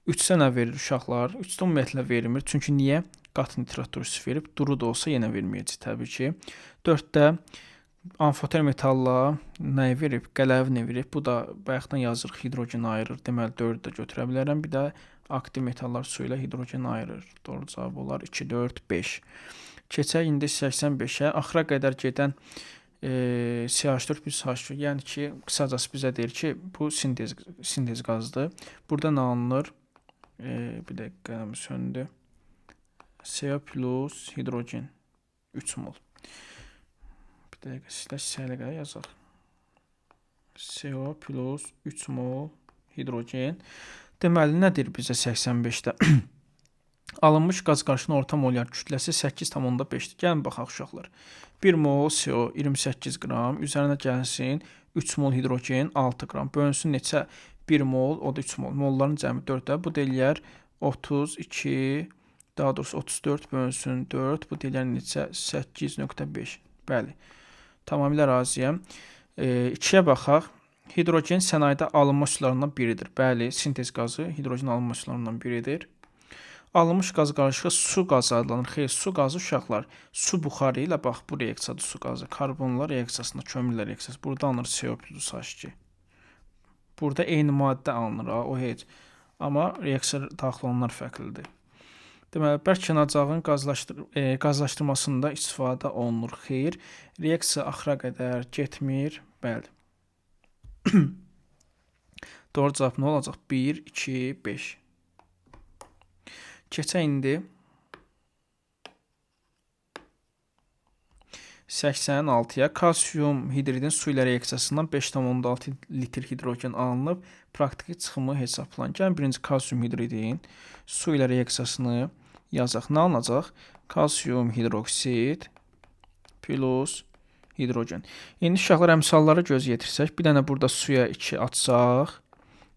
S1: 3-də nə verir uşaqlar? 3-də ümumiyyətlə vermir. Çünki niyə? Qatı nitrat turşusu verib. Duru da olsa yenə verməyəcək təbii ki. 4-də amfoter metalla nəyi verib? Qələvi nə verib? Bu da bayaqdan yazırıq, hidrogen ayırır. Deməli 4-ü də götürə bilərəm. Bir də aktiv metallar su ilə hidrogen ayırır. Doğru cavab olar 2, 4, 5. Keçək indi 85-ə. Axıra qədər gedən CH4 plus H2. Yəni ki, qısacası bizə deyir ki, bu sintez qazdır. Burada nə alınır? Bir dəqiqə qələm söndü. CO plus hidrogen 3 mol. Bir dəqiqə silək, səliqə yazaq. CO plus 3 mol hidrogen. Deməli, nədir bizə 85-də? Alınmış qaz qarışığının orta molyar kütləsi 8,5-dir. Gəlin baxaq uşaqlar. 1 mol CO 28 qram, üzərinə gəlsin 3 mol hidrogen 6 qram. Bölünsün neçə? 1 mol, o da 3 mol. Molların cəmi 4-də. Bu da eləyər 32, daha doğrusu 34 bölünsün 4. Bu da eləyər neçə? 8,5. Bəli. Tamamilə razıyam. 2-yə baxaq. Hidrogen sənayedə alınma üsullarından biridir. Bəli, sintez qazı hidrogen alınma üsullarından biridir. Alınmış qaz qarışığı su qazı adlanır. Xeyr, su qazı uşaqlar, su buxarı ilə bax bu reaksiyadır su qazı. Karbonlar reaksiyasında, kömürlər reaksiyası. Burada alınır CO plus H2. Burada eyni maddə alınır, ha, o heç. Amma reaksiya daxil olanlar fərqlidir. Deməli, bərk yanacağın qazlaşdırmasında istifadə olunur. Xeyr, reaksiya axıra qədər getmir. Bəli. Doğru cavab nə olacaq? 1, 2, 5. Keçək indi 86-ya. Kalsium hidridin su ilə reaksiyasından 5,6 litr hidrogen alınıb. Praktiki çıxımı hesablanın. Gəlin birinci kalsium hidridin su ilə reaksiyasını yazaq. Nə alınacaq? Kalsium hidroksid plus hidrogen. İndi uşaqlar əmsallara göz yetirsək, bir dənə burada suya 2 atsaq,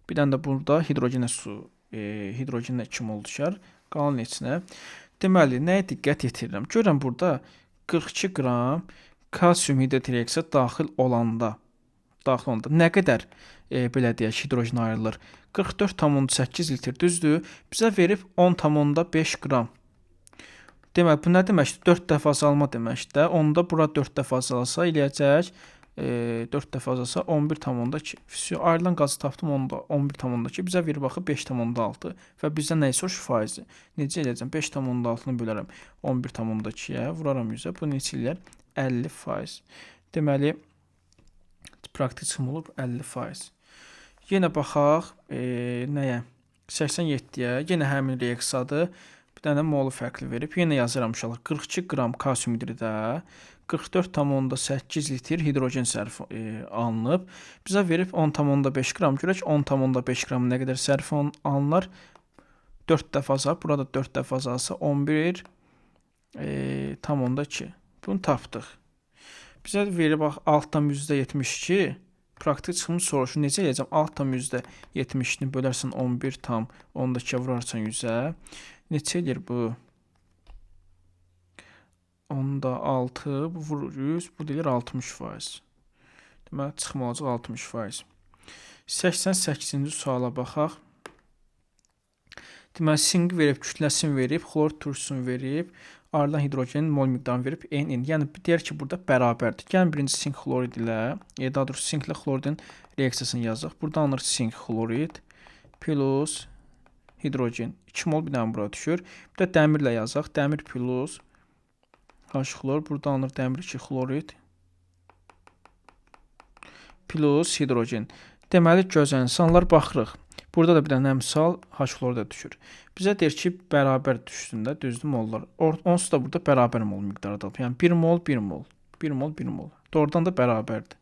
S1: bir dənə də burada hidrogenə su, hidrogenə 2 mol düşər. Qalan neçinə? Deməli, nəyə diqqət yetirirəm? Görürəm burada 42 qram kalsium hidrid reaksiya daxil olanda nə qədər belə deyək hidrogen ayrılır? 44,8 litr, düzdür? Bizə verib 10,5 qram. Deməli, bu nə deməkdir? 4 dəfə azalma deməkdir. Onda bura 4 dəfə azalsa eləyəcək 4 dəfə azalsa 11,2. Ayrılan qazı tapdım 11,2. Bizə verib axı 5,6 və bizdən nə soruşur? Faizi. Necə eləyəcəm? 5,6-nı bölərəm 11,2-yə, vuraram 100-ə. Bu neçə eləyər? 50%. Deməli, praktik çıxım olub 50%. Yenə baxaq nəyə? 87-yə. Yenə həmin reaksiyadır. Bir dənə molu fərqli verib. Yenə yazıram uşaqlar. 42 qram kalsium hidridə 44,8 litr hidrogen sərf alınıb. Bizə verib 10,5 qram. Görək 10,5 qram nə qədər sərf alınır? 4 dəfə azalıb. Burada 4 dəfə azalsa 11,2. Bunu tapdıq. Bizə verib 6,72. Praktik çıxımı soruşur. Necə eləyəcəm? 6,72-ni bölərsən 11,2-yə vurarsan 100-ə. Neçə eləyir bu? 10,6, bu vurur 100, bu deyir 60%. Deməli, çıxım olacaq 60%. 88-ci suala baxaq. Deməli, sinqi verib, kütləsini verib, xlor turşusunu verib, ayrılan hidrogenin mol miqdarını verib, N, N. Yəni, deyər ki, burada bərabərdir. Gəlin, birinci sink xlorid ilə, daha doğrusu sink ilə xloridin reaksiyasını yazaq. Burada alınır sink xlorid plus hidrogen. 2 mol bir dənə bura düşür. Bir də dəmirlə yazaq. Dəmir plus H xlor. Burada alınır dəmir 2 xlorid plus hidrogen. Deməli, gözəl insanlar, baxırıq. Burada da bir dənə əmsal H xlor da düşür. Bizə deyir ki, bərabər düşsün də, düzdür mollar. Onsuz da burada bərabər mol miqdarı da alıb. Yəni 1 mol, 1 mol, 1 mol, 1 mol. Doğrudan da bərabərdir.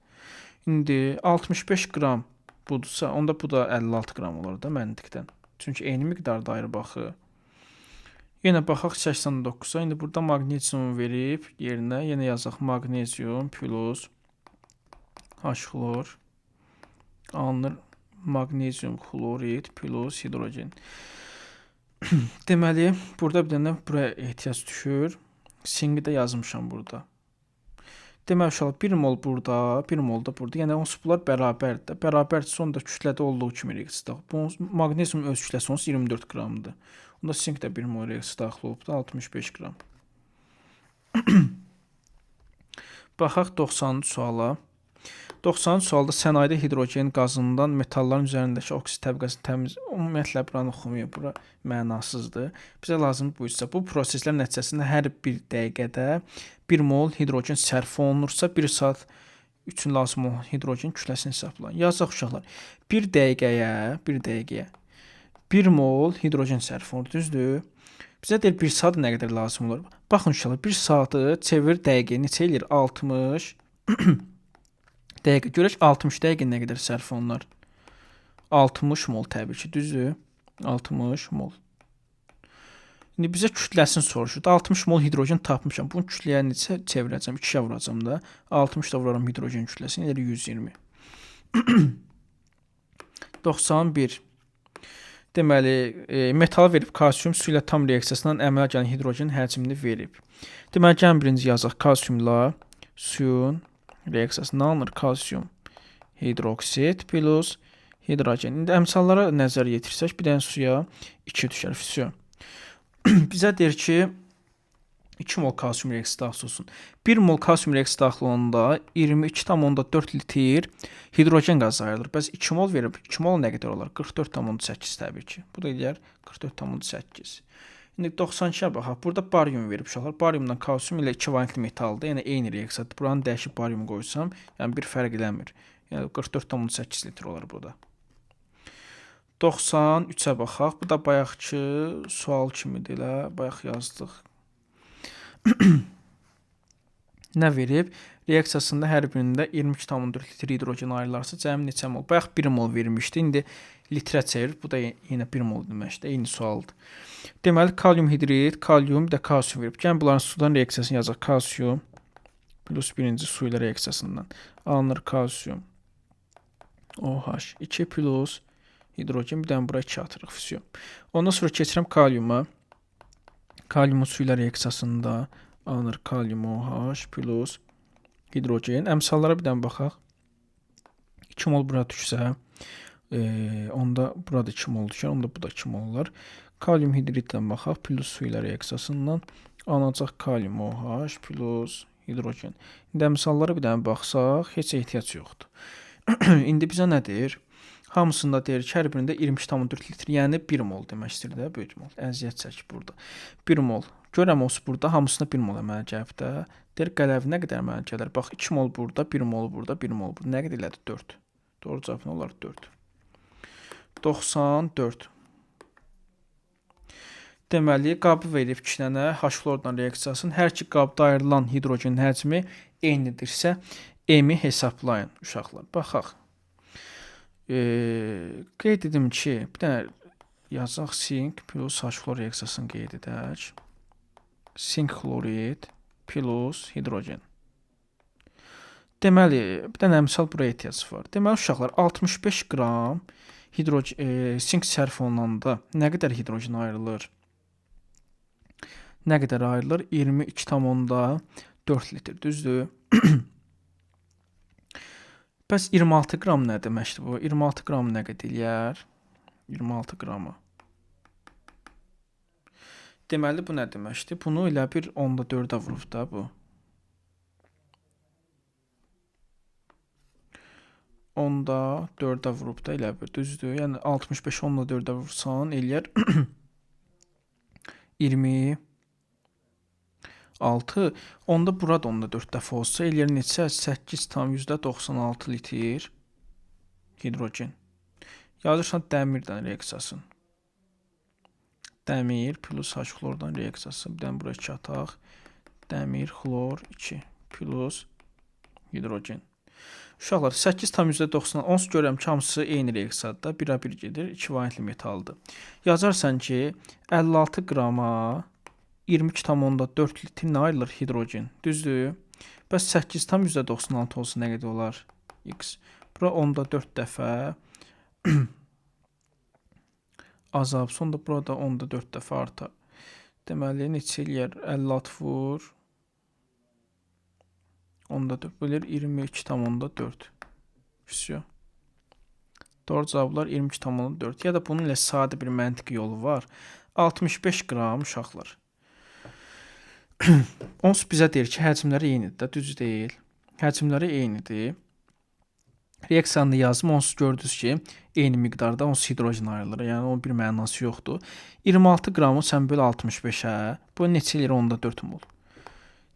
S1: İndi 65 qram budursa, onda bu da 56 qram olar da məntiqdən. Çünki eyni miqdarda ayrı baxı. Yenə baxaq 89-a. İndi burada maqnezium verib yerinə. Yenə yazaq maqnezium plus H xlor alınır maqnezium xlorid plus hidrogen. Deməli, burada bir dənə buraya ehtiyac düşür. Sinqi də yazmışam burada. Deməli, uşaqlar, 1 mol burada, 1 mol da burada. Yəni, onsuz bunlar bərabərdir. Bərabərdirsə, onda kütlədə olduğu kimi reaksiya daxil. Maqnezium öz kütləsi onsuz 24 qramdır. Onda sink də 1 mol reaksiya daxil olubdur, 65 qram. Baxaq 90-cı suala. 90-cı sualda sənayedə hidrogen qazından metalların üzərindəki oksid təbəqəsini təmiz... Ümumiyyətlə, buranı oxumayıb, bura mənasızdır. Bizə lazımdır bu hissə. Bu proseslər nəticəsində hər bir dəqiqədə 1 mol hidrogen sərf olunursa, 1 saat üçün lazım olan hidrogen kütləsini hesablayın. Yazaq uşaqlar. Bir dəqiqəyə 1 mol hidrogen sərf olunur, düzdür? Bizə deyir, 1 saat nə qədər lazım olur? Baxın uşaqlar, 1 saatı çevir dəqiqəyə neçə eləyir? 60 dəqiqə. Görək 60 dəqiqə nə qədər sərf olunur? 60 mol təbii ki, düzdür? 60 mol. İndi bizə kütləsini soruşur. 60 mol hidrogen tapmışam. Bunu kütləyə neçə çevirəcəm? 2-yə vuracam da. 60 da vuraram hidrogen kütləsini. Elə 120. 91. Deməli, metal verib kalsium su ilə tam reaksiyasından əmələ gələn hidrogen həcmini verib. Deməli, gəlin birinci yazaq. Kalsiumla suyun reaksiyasından alınır kalsium hidroksid plus hidrogen. İndi əmsallara nəzər yetirsək, bir dənə suya 2 düşər. Vsyo. Bizə deyir ki, 2 mol kalsium reaksiyası daxil olsun. 1 mol kalsium reaksiyası daxil olanda 22,4 litr hidrogen qazı ayrılır. Bəs 2 mol verib, 2 mol nə qədər olar? 44,8 təbii ki. Bu da eləyər 44,8. İndi 92-yə baxaq. Burada barium verib uşaqlar. Bariumdan kalsium ilə 2 valentli metaldır. Yəni eyni reaksiyadır. Buranı dəyişib barium qoysam, yəni bir fərq eləmir. Yəni 44,8 litr olar bu da. 93-ə baxaq. Bu da bayaqki sual kimidir elə. Bayaq yazdıq. Nə verib? Reaksiyasında hər birində 22,4 litr hidrogen ayrılarsa, cəmi neçə mol? Bayaq 1 mol vermişdi. İndi litrə çevirib. Bu da yenə 1 mol deməkdir. Eyni sualdır. Deməli, kalium hidrid, kalium, bir də kalsium verib. Gəlin bunların sudan reaksiyasını yazaq. Kalsium plus birinci su ilə reaksiyasından alınır kalsium OH 2 plus hidrogen, bir dənə bura 2 atırıq. Vsyo. Ondan sonra keçirəm kaliuma. Kaliumun su ilə reaksiyasında alınır kalium OH plus hidrogen. Əmsallara bir dənə baxaq. 2 mol bura düşsə, onda burada 2 mol düşər, onda bu da 2 mol olar. Kalium hidridlə baxaq, plus su ilə reaksiyasından alınacaq kalium OH plus hidrogen. İndi əmsallara bir dənə baxsaq, heç ehtiyac yoxdur. İndi bizə nə deyir? Hamısında deyir ki, hər birində 22,4 litr, yəni 1 mol demək istəyir də, 1 mol. Əziyyət çək burada. 1 mol. Görəm olsun burada hamısında 1 mol əmələ gəlib də. Deyir, qələvi nə qədər əmələ gəlir? Bax, 2 mol burada, 1 mol burada, 1 mol burada. Nə qədər elədi? 4. Doğru cavab nə olar? 4. 94. Deməli, qabı verib 2 dənə H xlordan reaksiyasının hər iki qabda ayrılan hidrogenin həcmi eynidirsə, M-i hesablayın uşaqlar. Baxaq. Qeyd edim ki, bir dənə yazaq sink plus H xlor reaksiyasını qeyd edək. Sink xlorid plus hidrogen. Deməli, bir dənə əmsal buraya ehtiyac var. Deməli, uşaqlar, 65 qram sink sərf olunanda nə qədər hidrogen ayrılır? Nə qədər ayrılır? 22,4 litr, düzdür? Bəs 26 qram nə deməkdir bu? 26 qram nə qədər eləyər? 26 qramı. Deməli, bu nə deməkdir? Bunu elə bir 10,4-ə vurub da bu. 10,4-ə vurub da elə bir, düzdür? Yəni 65 10,4-ə vursan eləyər 26. Onda burada 10,4 dəfə olsa eləyər neçə? 8,96 litr hidrogen. Yazırsan dəmirdən reaksiyasını. Dəmir plus H xlordan reaksiyası. Bir dənə bura 2 ataq. Dəmir xlor 2 plus hidrogen. Uşaqlar, 8,96. Onsuz görürəm ki, hamısı eyni reaksiyadır da. Birə bir gedir. 2 valentli metaldır. Yazarsan ki, 56 qrama 22,4 litr nə ayrılır? Hidrogen. Düzdür? Bəs 8,96 olsa nə qədər olar? X. Bura 10,4 dəfə azalıb. Sonra burada 10,4 dəfə artar. Deməli, neçə eləyər? 56 vur. 10,4 bölür 22,4. Vsyo. Doğru cavablar 22,4. Ya da bunun ilə sadə bir məntiqi yolu var. 65 qram uşaqlar. Onsuz bizə deyir ki, həcmləri eynidir də, düz deyil. Həcmləri eynidir. Reaksiyanı yazdım, onsuz gördünüz ki, eyni miqdarda onsuz hidrogen ayrılır. Yəni, onun bir mənası yoxdur. 26 qramı sən böl 65-ə, bu neçə eləyir? 10,4 mol.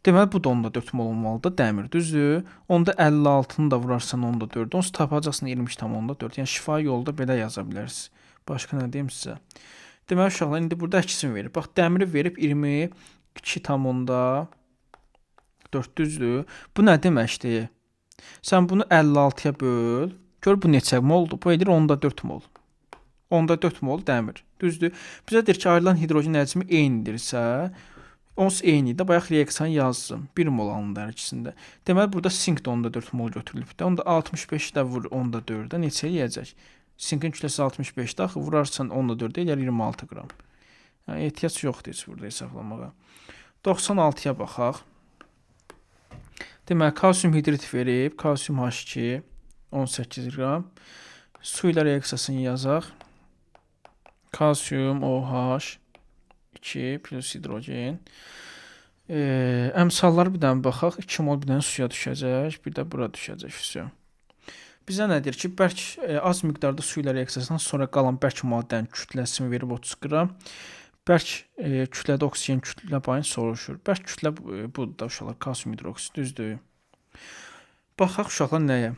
S1: Deməli, bu da 10,4 mol olmalıdır, dəmir, düzdür? Onda 56-nı da vurarsan 10,4, onsuz tapacaqsın 22,4. Yəni, şifahi yolda belə yaza bilərsiniz. Başqa nə deyim sizə? Deməli, uşaqlar, indi burada əksini verib. Bax, dəmiri verib 22,4, düzdür? Bu nə deməkdir? Sən bunu 56-ya böl. Gör, bu neçə moldur? Bu edir 10,4 mol. 10,4 mol dəmir. Düzdür? Bizə deyir ki, ayrılan hidrogen həcmi eynidirsə, onsuz eyni idi. Bayaq reaksiyanı yazdım. 1 mol alındı hər ikisində. Deməli, burada sink də 10,4 mol götürülüb də. Onda 65 də vur 10,4-ə neçə eləyəcək? Sinkin kütləsi 65-də, axı vurarsan 10,4-ə eləyər 26 qram. Yəni, ehtiyac yoxdur heç burada hesablamağa. 96-ya baxaq. Deməli, kalsium hidrid verib, kalsium H2, 18 qram. Su ilə reaksiyasını yazaq. Kalsium OH 2 plus hidrogen. Əmsallara bir dənə baxaq. 2 mol bir dənə suya düşəcək, bir də bura düşəcək. Vsyo. Bizə nə deyir ki, bərk az miqdarda su ilə reaksiyasından sonra qalan bərk maddənin kütləsini verib 30 qram. Bərk kütlədə oksigen kütlə payını soruşur. Bərk kütlə budur da uşaqlar, kalsium hidroksid, düzdür. Baxaq uşaqlar nəyə?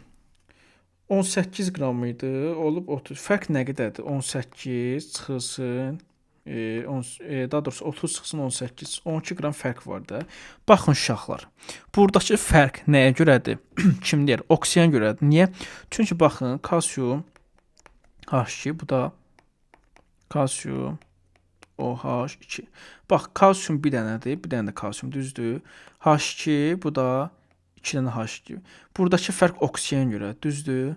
S1: 18 qram idi, olub 30. Fərq nə qədərdir? 18 çıxılsın, daha doğrusu 30 çıxsın 18. 12 qram fərq var da. Baxın uşaqlar. Buradakı fərq nəyə görədir? Kim deyər? Oksigen görədir. Niyə? Çünki baxın, kalsium H2, bu da kalsium OH2. Bax, kalsium bir dənədir, bir dənə də kalsium, düzdür? H2, bu da 2 dənə H2. Buradakı fərq oksigenə görə, düzdür?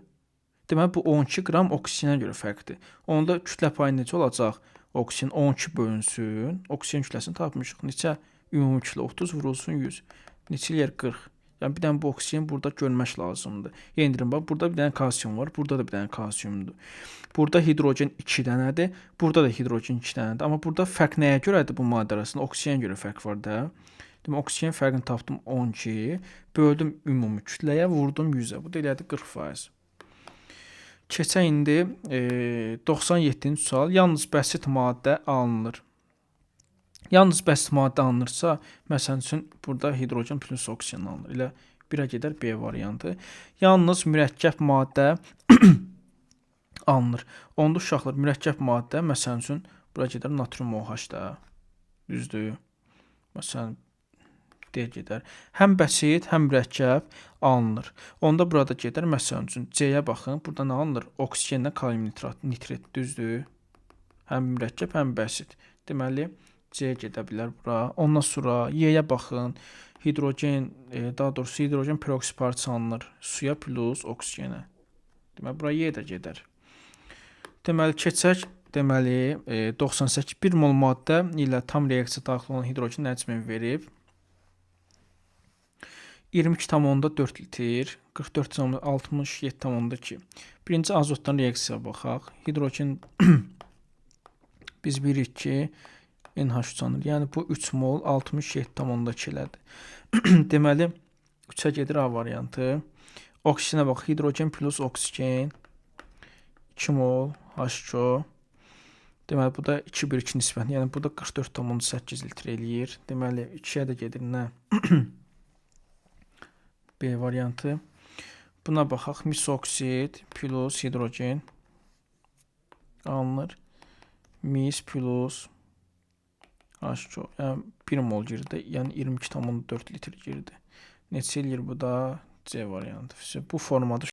S1: Deməli, bu 12 qram oksigenə görə fərqdir. Onda kütlə payı necə olacaq? Oksigen 12 bölünsün. Oksigen kütləsini tapmışıq. Neçə? Ümumi kütlə 30 vurulsun 100. Neçə eləyər? 40. Yəni, bir dənə bu oksigen burada görmək lazımdır. Yenə deyirəm, bax, burada bir dənə kalsium var, burada da bir dənə kalsiumdur. Burada hidrogen 2 dənədir, burada da hidrogen 2 dənədir. Amma burada fərq nəyə görədir bu maddə arasında? Oksigen görə fərq var da. Demək, oksigen fərqini tapdım 12, böldüm ümumi kütləyə, vurdum 100-ə. Bu da elədi 40%. Keçək indi 97-ci sual. Yalnız bəsit maddə alınır. Yalnız bəsit maddə alınırsa, məsəl üçün, burada hidrogen plus oksigen alınır. Elə 1-ə gedər B variantı. Yalnız mürəkkəb maddə alınır. Onda uşaqlar, mürəkkəb maddə, məsəl üçün, bura gedər natrium OH da. Düzdür? Məsələn, D gedər. Həm bəsit, həm mürəkkəb alınır. Onda burada gedər, məsəl üçün, C-yə baxın. Burada nə alınır? Oksigenlə kalium nitrat, nitrit, düzdür? Həm mürəkkəb, həm bəsit. Deməli, C gedə bilər bura. Ondan sonra Y-yə baxın. Hidrogen, daha doğrusu hidrogen peroksid parçalanır suya plus oksigenə. Deməli, bura Y də gedər. Deməli, keçək. Deməli, 98 1 mol maddə ilə tam reaksiya daxil olan hidrogen həcmini verib. 22,4 litr, 44,67,2. Birinci azotdan reaksiyaya baxaq. Hidrogen biz bilirik ki, NH3 alınır. Yəni bu 3 mol 67,2 elədi. Deməli, 3-ə gedir A variantı. Oksigenə bax, hidrogen plus oksigen 2 mol H2O. Deməli, bu da 2 1 2 nisbətində. Yəni bu da 44,8 litr eləyir. Deməli, 2-yə də gedir nə? B variantı. Buna baxaq. Mis oksid plus hidrogen alınır. Mis plus H2O. Yəni 1 mol girdi. Yəni 22,4 litr girdi. Neçə eləyir bu da? C variantı. Bu formada.